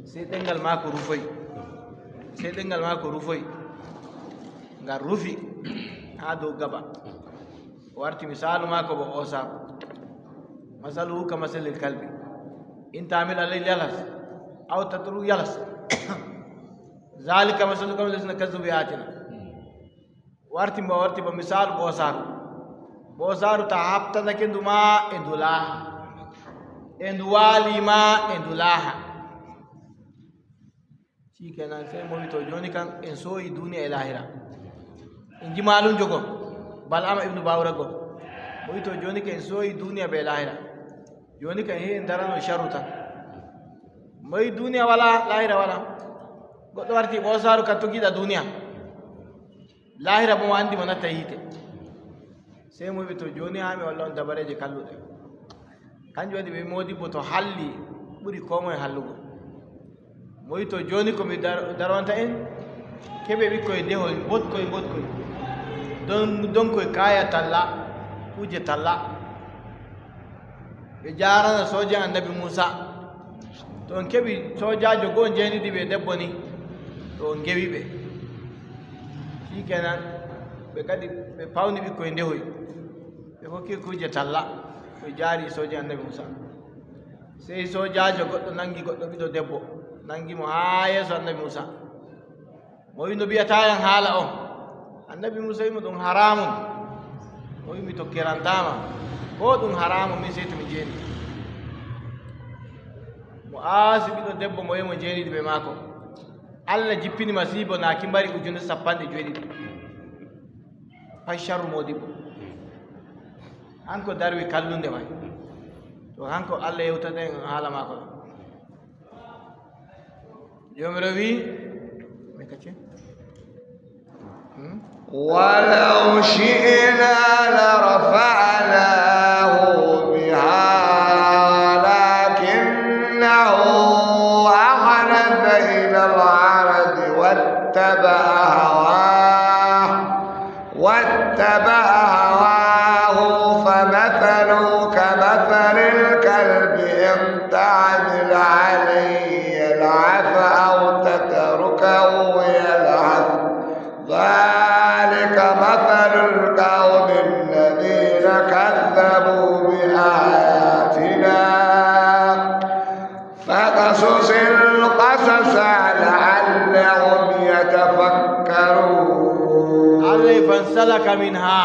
Sey ɗemngal maako rufoy. Sey ɗemngal maako rufoy. Ngal rufi haa dow gaɓa. O warti misaalu maako bo ɓoosaaru. Masaluhu ka masalil kalbi. In tahmil alayhi yalhas. Aw tatruk yalhas. Zalika masalul qawmi allazina kazzabu bi ayatina. Warti mo, warti mo misaalu ɓoosaaru. Ɓoosaaru, to a haɓtanake ndu ma e ndu laaha. E ndu waali ma e ndu laaha. Sikenan, sey mo wi to jooni kan en sooyi duniya e laahira. En nji maalumjo go, Bal'ama ibnu Bawura go. Mo wi to jooni kan en sooyi duniya be laahira. Jooni kan hee en darano sharru tan. Mo wi duniya wala, laahira wala. Goɗɗo warti ɓoosaaru kan to giɗa duniya. Laahira bo mo anndi mo natta yiite. Sey mo wi to jooni haa mi holla on dabareeje kalluɗe. Kanjum waɗi ɓe moodibbo to halli ɓuri koo moye hallugo. Mo wi to jooni ko mi dar-, darwanta en, keɓe ɓikkoy ndehoy, mboɗkoy, mboɗkoy. Don-, donkoy kaaya talla, kuuje talla. Ɓe jaarana sooja annabi Muusa. To on keɓi soojaajo go'o jeenidi be debbo ni, to on ngewi ɓe. Sikenan, ɓe kadi ɓe pawni ɓikkoy ndehoy. Ɓe hokki kuuje talla, ɓe jaari sooja annabi Muusa. Sey soojaajo goɗɗo nangi goɗɗo ɓiɗɗo debbo, nangi mo haa yeeso annabi Muusa. Mo wi, "No mbi'ataa yam haala on?" Annabi Muusa wi mo, "Ɗum haraamun." O wi, "Mi tokkirantaa ma. Ko ɗum haraamun min sey to mi jeeni." Mo aasi ɓiɗɗo debbo mo yehi mo jeenidi bee maako. Allah jippini masiibo naaki mbari ujune sappanɗe joweɗiɗi. Pay sharru moodibbo. Hanko darwi kallunde may. To hanko Allah yewtata en haala maako ɗo. Joomiraawo wi, me kace? Hmm? ولو شئنا لرفعناه بها ولكنه أخلد إلى الأرض واتبع هواه، واتبع هواه فمثله كمثل الكلب إن تحمل عليه يلهث أو تتركه يلهث، ذلك مثل القوم الذين كذبوا بآياتنا فاقصص القصص لعلهم يتفكرون. Allah fansalaka minha.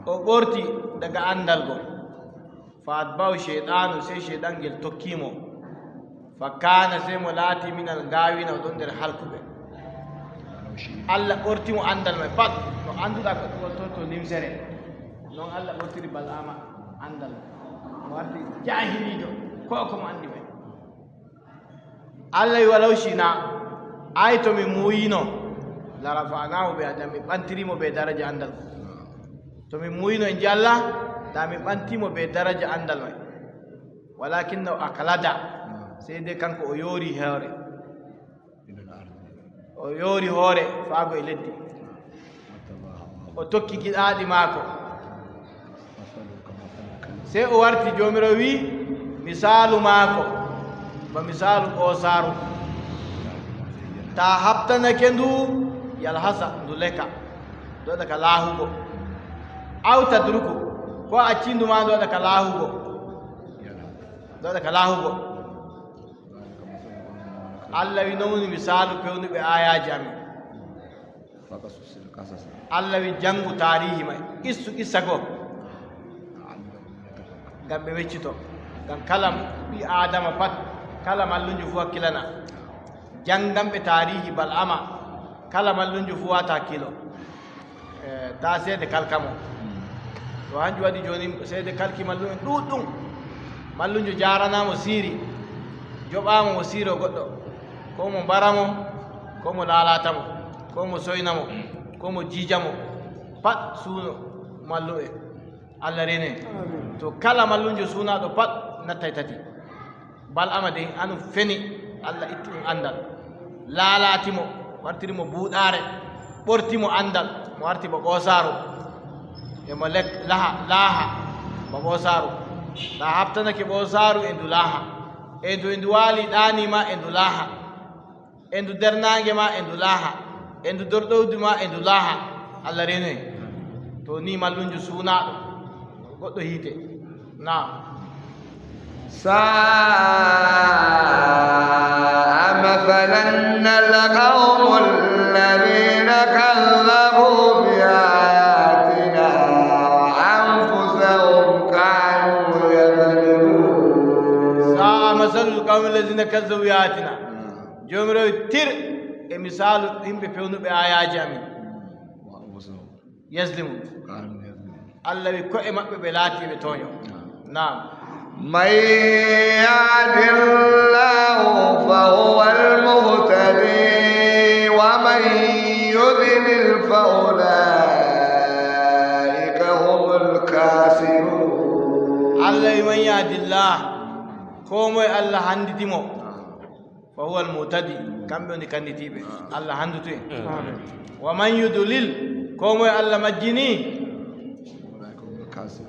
O ɓorti daga anndal go. Fa atba'u shaytanu, sey shaytan ngel tokki mo. Fa kana, sey mo laati minal gawina, o ɗon nder halkuɓe. Allah ɓorti mo anndal may pat. No annduɗa ko ɗum wontorto limsere. Non Allah ɓortiri Bal'ama anndal. Mo warti jahiliijo. Ko ko mo anndi may. Allah wi, "Walaw shina, ay to min muuyino, la rafa'nahu biha, da min ɓantiri mo be daraja anndal." To min muuyino, in ji Allah, da min ɓanti mo be daraja anndal may. Walakinnahu akhlada, sey de kanko o yoori hoore. O yoori hoore faago e leddi. O tokki giɗaaɗi maako. Sey o warti, Joomiraawo wi, misaalu maako ba misaalu ɓoosaaru. Taa haɓtanake ndu, Yalhasa, ndu leka, ndu waɗa ka laahugo. Aw tatruku, ko a acci ndu ma ndu waɗa ka laahugo. Ndu waɗa ka laahugo. Allah wi, non woni misaalu pewnuɓe aayaaji amin. Allah wi, janngu taarihi may, qissu qissa go. Ngam ɓe weccito. Ngam kala ɓii Aadama pat, kala mallunjo fuu hakkilana. Janngan ɓe taarihi Bal'ama, kala mallunjo fuu waata hakkilo. Eh, taa seede kalka mo. To hanjum waɗi jooni seede kalki mallu'en ɗuuɗɗum. Mallunjo jaarana mo siiri, joɓa mo, mo siiro goɗɗo. Ko mo mbara mo, ko mo laalata mo, ko mo soyna mo, ko mo jiija mo. Pat suuno mallu'en. Allah reene. Amiin. To kala mallunjo suunaaɗo pat nattay tati. Bal'ama dey, anum feni, Allah itti ɗum anndal. Laalati mo, wartiri mo buuɗaare, ɓorti mo anndal, mo warti ba ɓoosaaru. E mo lek-, laha, laaha, ba ɓoosaaru. To a haɓtanake ɓoosaaru, e ndu laaha. E ndu, e ndu waali ɗaani ma, e ndu laaha. E ndu nder naange ma, e ndu laaha. E ndu nder ɗowdi ma, e ndu laaha. Allah reene. To ni mallunjo suunaaɗo, goɗɗo hiite. Naam. ساء مثلا القوم الذين كذبوا بآياتنا وأنفسهم كانوا يظلمون. Sa'a masalul qawmi allazina kazzabu bi ayatina. Joomiraawo, tir e misaalu yimɓe pewnuɓe aayaaji amin. Yazlimun. Allah wi, ko'e maɓɓe ɓe laati ɓe toonyo. Naam. من يهد الله فهو المهتدي ومن يضلل فأولئك هم الخاسرون. Allah wi, من يهد الله, ko moye Allah handiti mo, فهو المهتدي, kamɓe woni kanditiiɓe. Allah handutu en. Wa man yudlil, ko moye Allah majjini,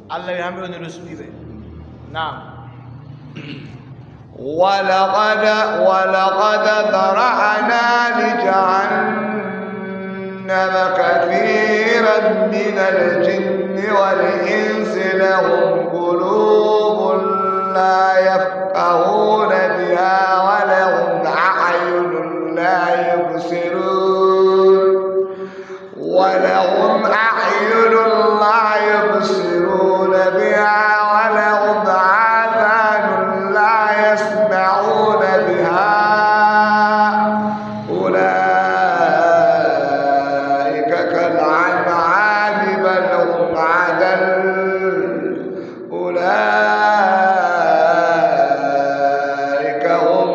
Allah wi, hamɓe woni rusɓiiɓe. Naam. ولقد، ولقد ذرأنا لجهنم كثيرا من الجن والإنس لهم قلوب لا يفقهون بها ولهم أعين لا يبصرون، ولهم أعين لا يبصرون بها ولهم آذان لا يسمعون بها، أولئك كالأنعام بل هم أضل، أولئك هم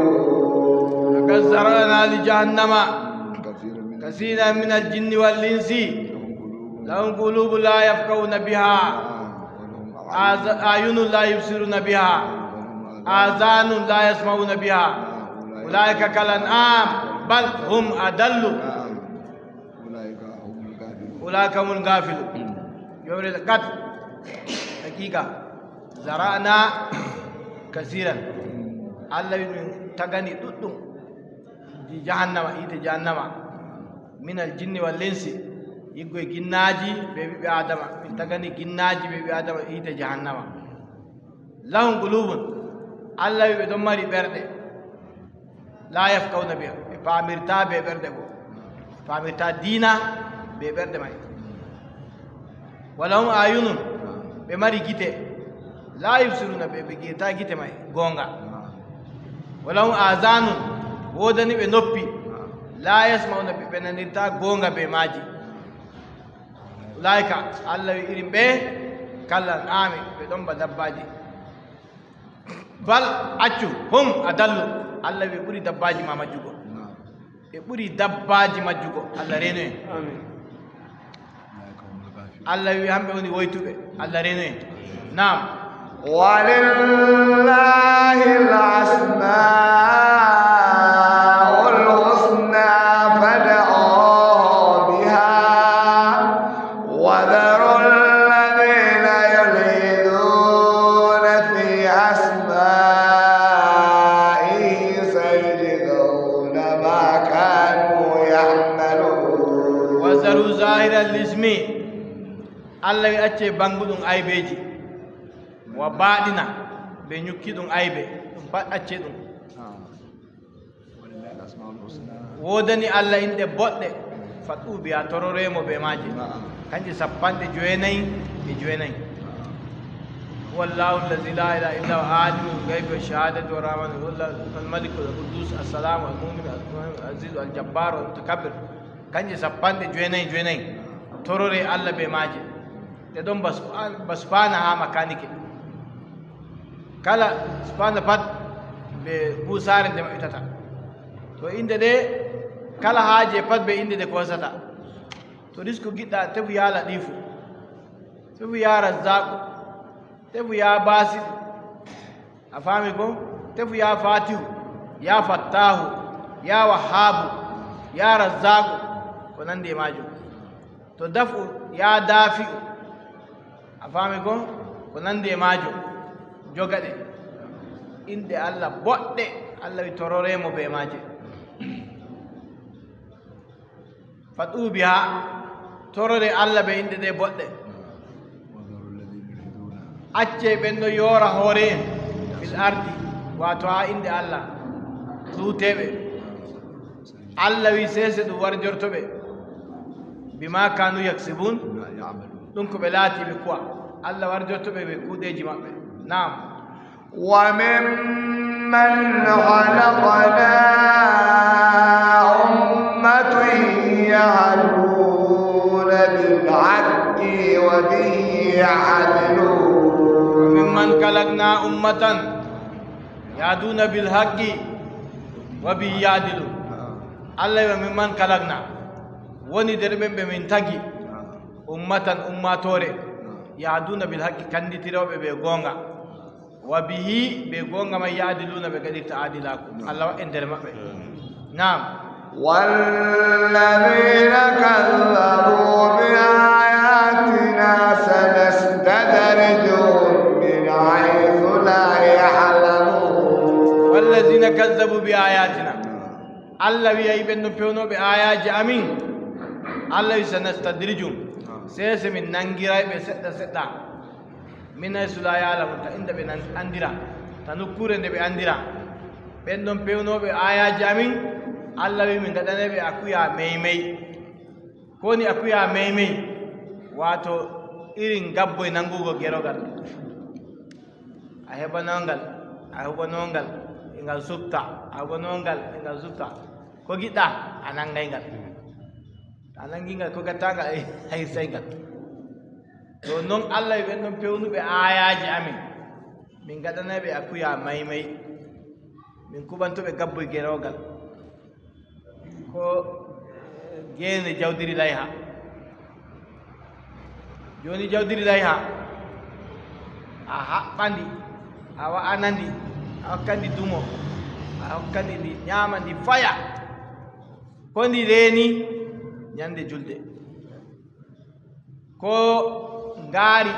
الغافلون. لقد ذرأنا لجهنم كثيرا من الجن والإنس لهم قلوب لا يفقهون بها، آذ-، أعين لا يبصرون بها، آذان لا يسمعون بها، أولئك كالأنعام بل هم أضل. Ulaa'ika humul gaafiluun. Ulaa'ika humul gaafiluun. Joomiraaɗo, qad, haqiiqa, zara'na kasiiran. Allah wi, min tagani ɗuɗɗum. Jahannama, yiite jahannama. Minal jinni wal insi. Higgo e ginnaaji bee ɓiɓɓe Aadama. Min tagani ginnaaji bee ɓiɓɓe Aadama yiite jahannama. Lahum quluubun. Allah wi, ɓe ɗon mari ɓerɗe. Laa yafqahuna biha, ɓe paamirtaa bee ɓerɗe go, ɓe paamirtaa diina bee ɓerɗe may. Walahum ayunun, ɓe mari gite, laa yubsiruna biha, ɓe ngi'ataa gite may, gooŋga. Walahum azanun, woodani ɓe noppi, laa yasma'una biha, ɓe nanirtaa gooŋga bee maaji. Ulaa'ika, Allah wi, irin ɓe, kal an'ami, ɓe ɗon ba dabbaaji. Bal, accu, hum adallu. Allah wi, ɓe ɓuri dabbaaji ma majjugo. Ɓe ɓuri dabbaaji majjugo. Allah reeno en. Amin. Allah wi, hamɓe woni woytuɓe. Allah reeno en. Naam. ولله الأسماء الحسنى فادعوه بها وذروا الذين يلحدون في أسمائه سيجزون ما كانوا Zahiral ismi, Allah wi acce banguɗum aybeji, wa baɗina be nyukki ɗum aybe, ɗum pat acce ɗum. Wodani Allah inɗe boɗɗe, fad'u biha, torore mo be maaje. Kanje sappanɗe jowenayi e jowenayi. Huwa Allahu allazi la ilaha illa huwa alimul ghaibi wash shahadati wa rahmanu wa huwa al-malikul quddus as-salamu al-mu'min al-aziz al-jabbar al-mutakabbir. Kanje sappanɗe jowenayi jowenayi. Torore Allah be maaje. Ɗe ɗon ba spa-, ba spana haa makanike. Kala spana pat be busaare nde maɓɓitata. To innde ɗe, kala haaje pat be innde nde kosata. To risku giɗɗa, tefu ya Latifu. Tefu ya Razzaqu. Tefu ya Basitu. A faami ko? Tefu ya Fatihu, ya Fattahu, ya Wahhabu, ya Razzaqu, ko nandi e maajum. To daf'u, ya Dafi'u. A faami ko? Ko nandi e maajum. Joga ɗe. Inɗe Allah boɗɗe, Allah wi torore mo be maaje. Fad'u biha, torore Allah be inɗe ɗe boɗɗe. Acce ɓen ɗo yoora hoore en fil ardi, waato haa inɗe Allah, luuteeɓe. Allah wi sese ɗum warjorto ɓe. Bima kanu yaksibun, ɗum ko ɓe laati ɓe kuwa. Allah warjorto ɓe be kuuɗeeji maɓɓe. Naam. وممن خلقنا أمة يهدون بالحق وبه يعدلون. وممن خلقنا أمة يهدون بالحق وبه يعدلون. Allah wi, وممن خلقنا, woni nder ɓen ɓe min tagi, ummatan, ummaatoore, yahduna bil haqqi, kanditirooɓe be goonga, wa bihi, be goonga man, yaadiluuna, ɓe ngaɗirta aadilaaku. Allah wa'en nder maɓɓe. Naam. والذين كذبوا بآياتنا سنستدرجهم من حيث لا يعلمون. والذين كذبوا بآياتنا. Allah wi'ay ɓen no pewnooɓe aayaaji amin, Allah wi, sanastadrijum, sese min nangiray ɓe seɗɗa seɗɗa. Min haysu la ya'lamun, ta inda ɓe nan-, andira, ta nokkuure nde ɓe andira. Ɓen ɗon pewnooɓe aayaaji amin, Allah wi, min ngaɗanay ɓe akuya meymey. Ko woni akuya meymey? Waato irin gabboy nangugo gerogal. A heɓano ngal, a heɓano ngal, e ngal sutta, a heɓano ngal, e ngal sutta. Ko giɗɗa, a nangay ngal. A nangi ngal, ko gatta ngal, a hirsay ngal. To non Allah e ɓen ɗon pewnuɓe aayaaji amin, min ngaɗanay ɓe akuya maymay, min kuɓanto ɓe gabboy gerogal. Ko geene jawdiri layha. Jooni jawdiri layha, a haɓɓandi, a wa'anandi, a hokkandi dumo, a hokkandi ndi nyaama ndi faya. Ko ndi reeni nyande julde. Ko ngaari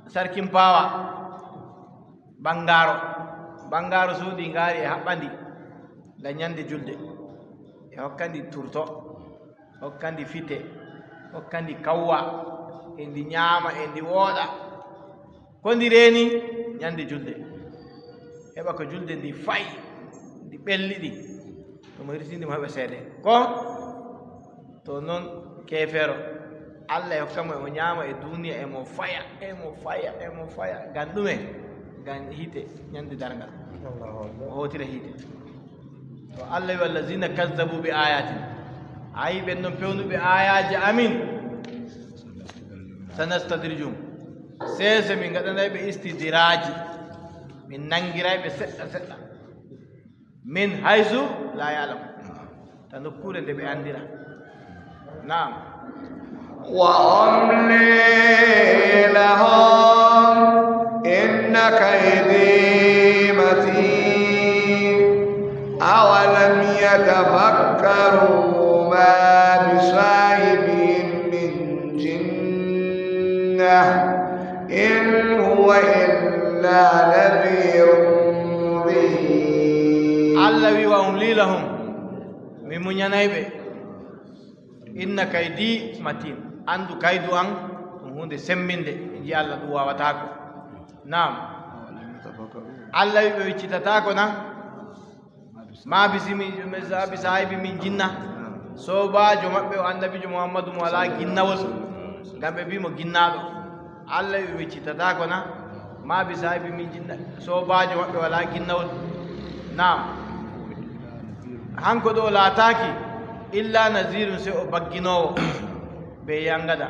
sarkin paawa, ɓangaaro. Ɓangaaro soodi ngaari e haɓɓandi, nga nyande julde. E hokkandi turto, hokkandi fite, hokkandi kawwa, e ndi nyaama, e ndi wooɗa. Ko ndi reeni nyande julde. Heɓa ko julde ndi fayi, ndi ɓelliɗi. To mo hirtindi mo heɓa seede. Ko? To non keefeero, Allah e hokka mo, e mo nyaama e duniya, e mo faya, e mo faya, e mo faya. Ngam ɗume? Ngam hiite nyande darngal. Allahu Akbar. O hootira hiite. To Allah wi, "Wallazina kazzabu bi ayatina." Ayi, ɓen non pewnuɓe aayaaji amin. Sanastadrijum. Sese min ngaɗanay ɓe istidraji. Min nangiray ɓe seɗɗa seɗɗa. Min haysu la ya'lam. Ta nokkuure nde ɓe andira. Naam. وأملي لهم إن كيدي متين. أولم يتفكروا ما بصاحبهم من جنة إن هو إلا نذير مبين. Allah wi, "Wa umli lahum." Mi muñanay ɓe. Inna kaydi matin. Anndu kaydu am ɗum huunde semminde, in ji Allah, ɗum waawataako. Naam. Allah wi ɓe miccitataako na? Ma bisi mi, ma bisi aybi min jinna. Soobaajo maɓɓe o annabiijo Muhammadu mo walaa ginnawol, ngam ɓe mbi mo ginnaaɗo. Allah wi ɓe miccitataako na? Ma bisi aybi min jinna. Soobaajo maɓɓe walaa ginnawol. Naam. Hanko ɗo o laataaki illa nazirun, sey o bagginoowo bee yangada.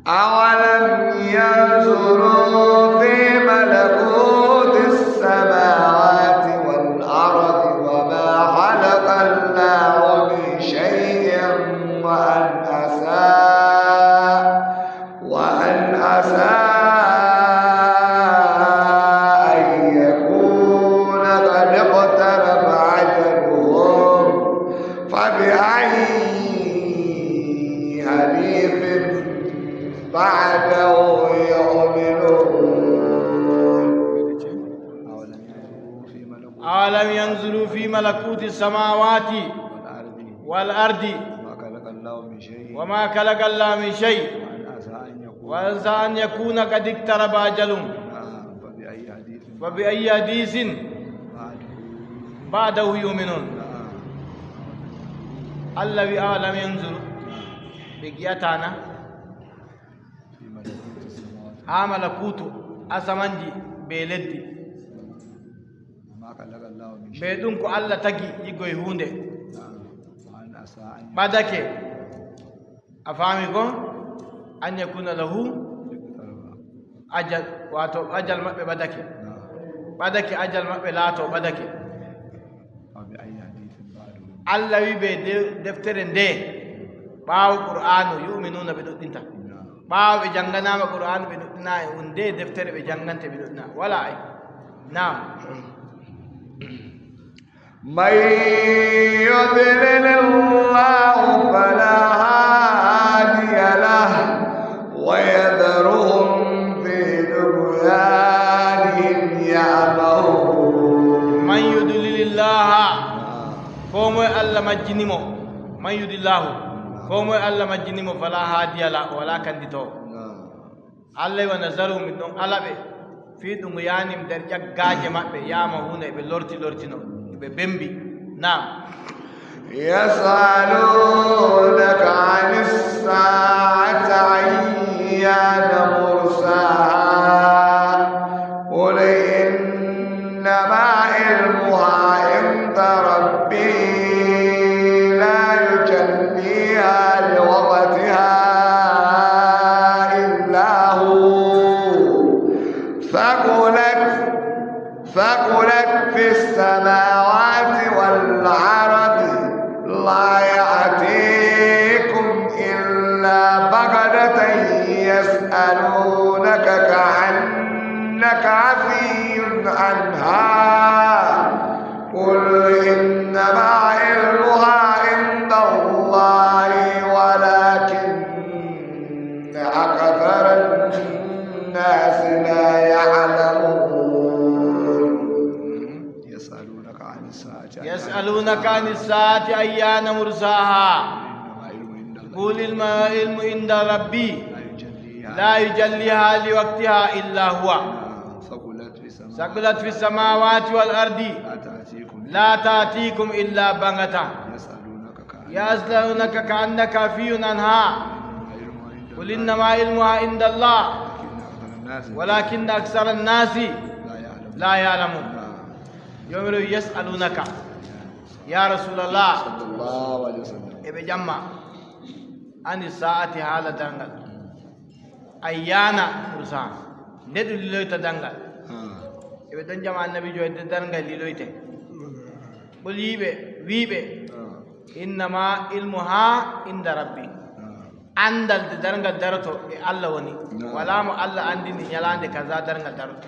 أولم ينظروا في ملكوت السماوات والأرض وما خلق الله من شيء وأن عسى، وأن عسى أن يكون قد اقترب أجلهم، فبأي حديث بعده يؤمنون. أولم ينظروا في ملكوت السماوات والأرض وما خلق الله من شيء وأن عسى أن يكون وأن عسى أن يكون قد اقترب أجلهم. فبأي حديث بعده يؤمنون. Allah wi, awalam yanzuru, ɓe gi'ataa na haa malakuutu asamanji bee leddi, bee ɗum ko Allah tagi yi'ugo huunde ɓadake. A faami ko? An yakuna lahu ajal, waato ajal maɓɓe ɓadake. Ɓadake ajal maɓɓe laato ɓadake. Allah wi ɓe de-, deftere nde, ɓaawo Qur'aanu, yu'minuna, ɓe ɗuɗɗinta. Ɓaawo ɓe jannganaama Qur'aanu, ɓe ɗuɗɗinaay, un nde deftere ɓe janngante, ɓe ɗuɗɗina. Wala ay. Naam. من يضلل الله فلا هادي له ويذرهم في طغيانهم يعمهون. من يضلل الله, ko moy Allah majjini mo, من يضلل الله, ko moy Allah majjini mo, فلا هادي له, wala kannditoowo. Allah wi, ونذرهم, min ɗon ala ɓe, في طغيانهم, nder ƴaggaaje maɓɓe, يعمهون, ɓe lorti lortino, ɓe bembi. Naam. يسألونك عن الساعة أيان مرساها قل إنما علمها عند ربي لا يجليها لوقتها إلا هو ثقلت، ثقلت في السماوات والأرض لا يأتيكم إلا بغتة يسألونك كأنك حفي عنها قل إنما علمها عند الله ولكن أكثر الناس لا يعلمون. يسألونك عن الساعة يسألونك عن الساعة أيان مرساها قل إنما العلم عند الله قل إنما العلم عند ربي لا يجليها لوقتها إلا هو ثقلت في السماوات والأرض لا تأتيكم إلا بغتة يسألونك كأنك حفي عنها قل إنما علمها عند الله ولكن أكثر الناس لا يعلمون. Joomiraaɗo wi, يسألونك, yaa Rasuulallah, صلى الله عليه وسلم, eɓe ƴama, عن الساعة, haala darngal. أيان مرساها, nde ɗum liloyta darngal. Eɓe ɗon ƴama Annabiijo, nde darngal liloyte. Qul, wi ɓe, wi ɓe, إنما علمها عند ربي. Anndal nde darngal daroto e Allah woni. Walaa mo Allah anndini nyalaande kaza darngal daroto.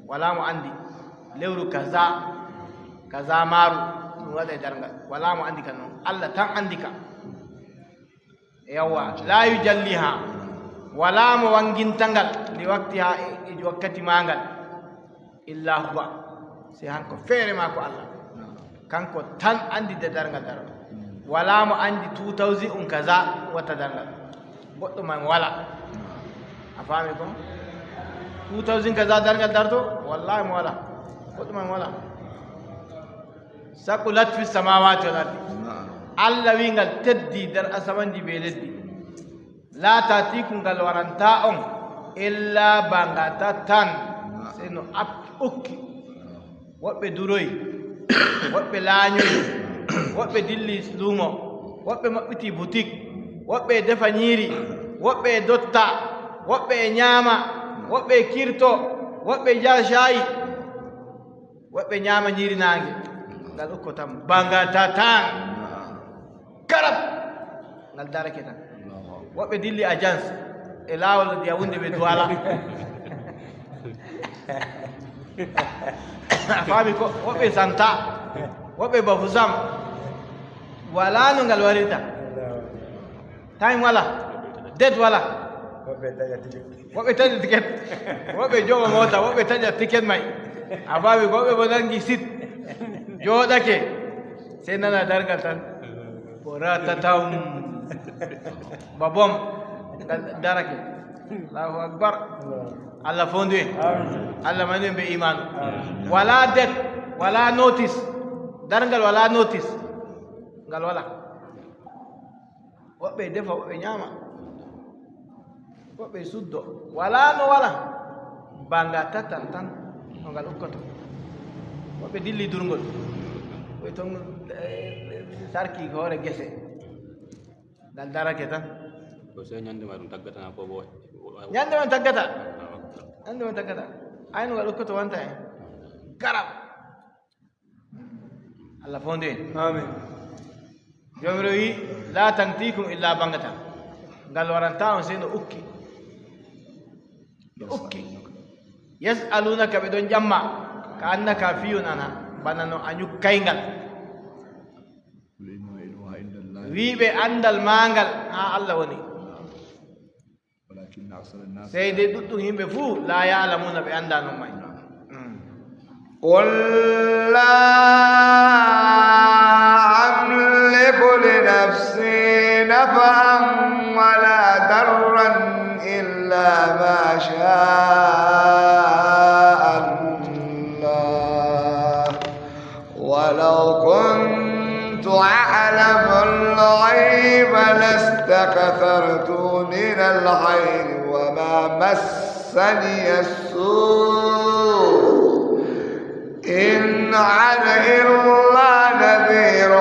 Walaa mo anndi lewru kaza, kaza maaru, ɗum waɗa e darngal. Walaa mo anndi ka non. Allah tan anndi ka. Yawwa, لا يجليها. Walaa mo wannginta ngal, لوقتها, e, e wakkati maa ngal. إلا هو, sey hanko feere maako Allah. Kanko tan anndi nde darngal daroto. Walaa mo anndi two thousand kaza watta darngal. Goɗɗo may mo walaa. A faami ko? Two thousand kaza darngal darto? Wallahi mo walaa. Goɗɗo may mo walaa. Saqulat fi samawati wal ardi. Na'am. Allah wi ngal teddi nder asamanji be leddi. La tatikum, ngal waranta on illa bangata tan. Na'am. Sey no ak-, okki. Woɓɓe duroyi, woɓɓe laanyoyi, woɓɓe dilli luumo, woɓɓe maɓɓiti butik, woɓɓe e defa nyiiri, woɓɓe e dotta, woɓɓe e nyaama, woɓɓe e kirto, woɓɓe e njaha caayi, woɓɓe nyaama nyiiri naange. Ngal ukko tan, bangata tan. Karab! Ngal darake tan. Allahu Akbar. Woɓɓe dilli agence e laawol Yawunde ɓe Duwala. A faami ko? Woɓɓe Santa, woɓɓe Bafusam. Walaa no ngal warirta. Time wala, date wala. Woɓɓe taƴa ticket. Woɓɓe taƴa ticket. Woɓɓe joɓa mota, woɓɓe taƴa ticket may. A faami ko? Woɓɓe bo nangi sit. Jooɗake. Sey nana darngal tan. Ko ratatam. Ba bom. Ngal darake. Allahu Akbar. Allah fondu en. Amin. Allah mani en be imanu. Amin. Wala date, wala notice. Darngal wala notice. Ngal wala. Woɓɓe defa, woɓɓe nyaama. Woɓɓe suddo. Wala no wala. Banga tatan tan. No ngal ukkoto. Woɓɓe dilli durngol. Woɓɓe ton, eh, sarki hoore gese. Ngal darake tan. Ko sey nyande ma ɗum taggata na ko bo. Nyande man taggata. Nyande man taggata. Ayno ngal ukkoto wanta en. Garab. Allah fondu en. Amin. Jomiro wi, la tantikum illa bangata. Ngal waranta on sey no ukki. No ukki. Yas'alunaka, ɓe ɗon ƴamma. Ka annaka fiyun anha. Bana no a nyukkay ngal. Qul innama ilmuha inda Allah. Wi ɓe anndal maagal haa Allah woni. Walakinna aksara nnas. Sey de ɗuɗɗum yimɓe fuu, la ya'lamuna, ɓe anndaa non may. Mm. قل لا أملك لنفسي نفعا ولا ضرا إلا ما شاء الله. ولو كنت أعلم الغيب لاستكثرت من الخير وما مسني السوء إن أنا إلا نذير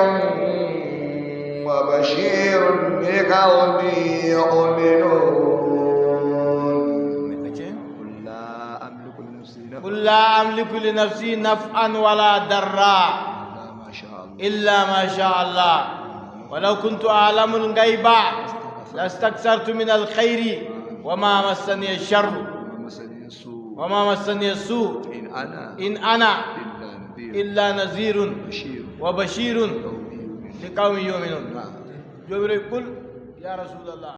وبشير لقوم يؤمنون. قل لا أملك لنفسي نفعا. قل لا أملك لنفسي نفعا ولا ضرا إلا ما شاء الله. إلا ما شاء الله. ولو كنت أعلم الغيب لاستكثرت من الخير وما مسني الشر وما مسني السوء. وما مسني السوء. إن أنا إن أنا إلا نذير إلا نذير وبشير وبشير لقوم يؤمنون. لقوم يؤمنون. نعم. Joomiraaɗo, قل يا رسول الله.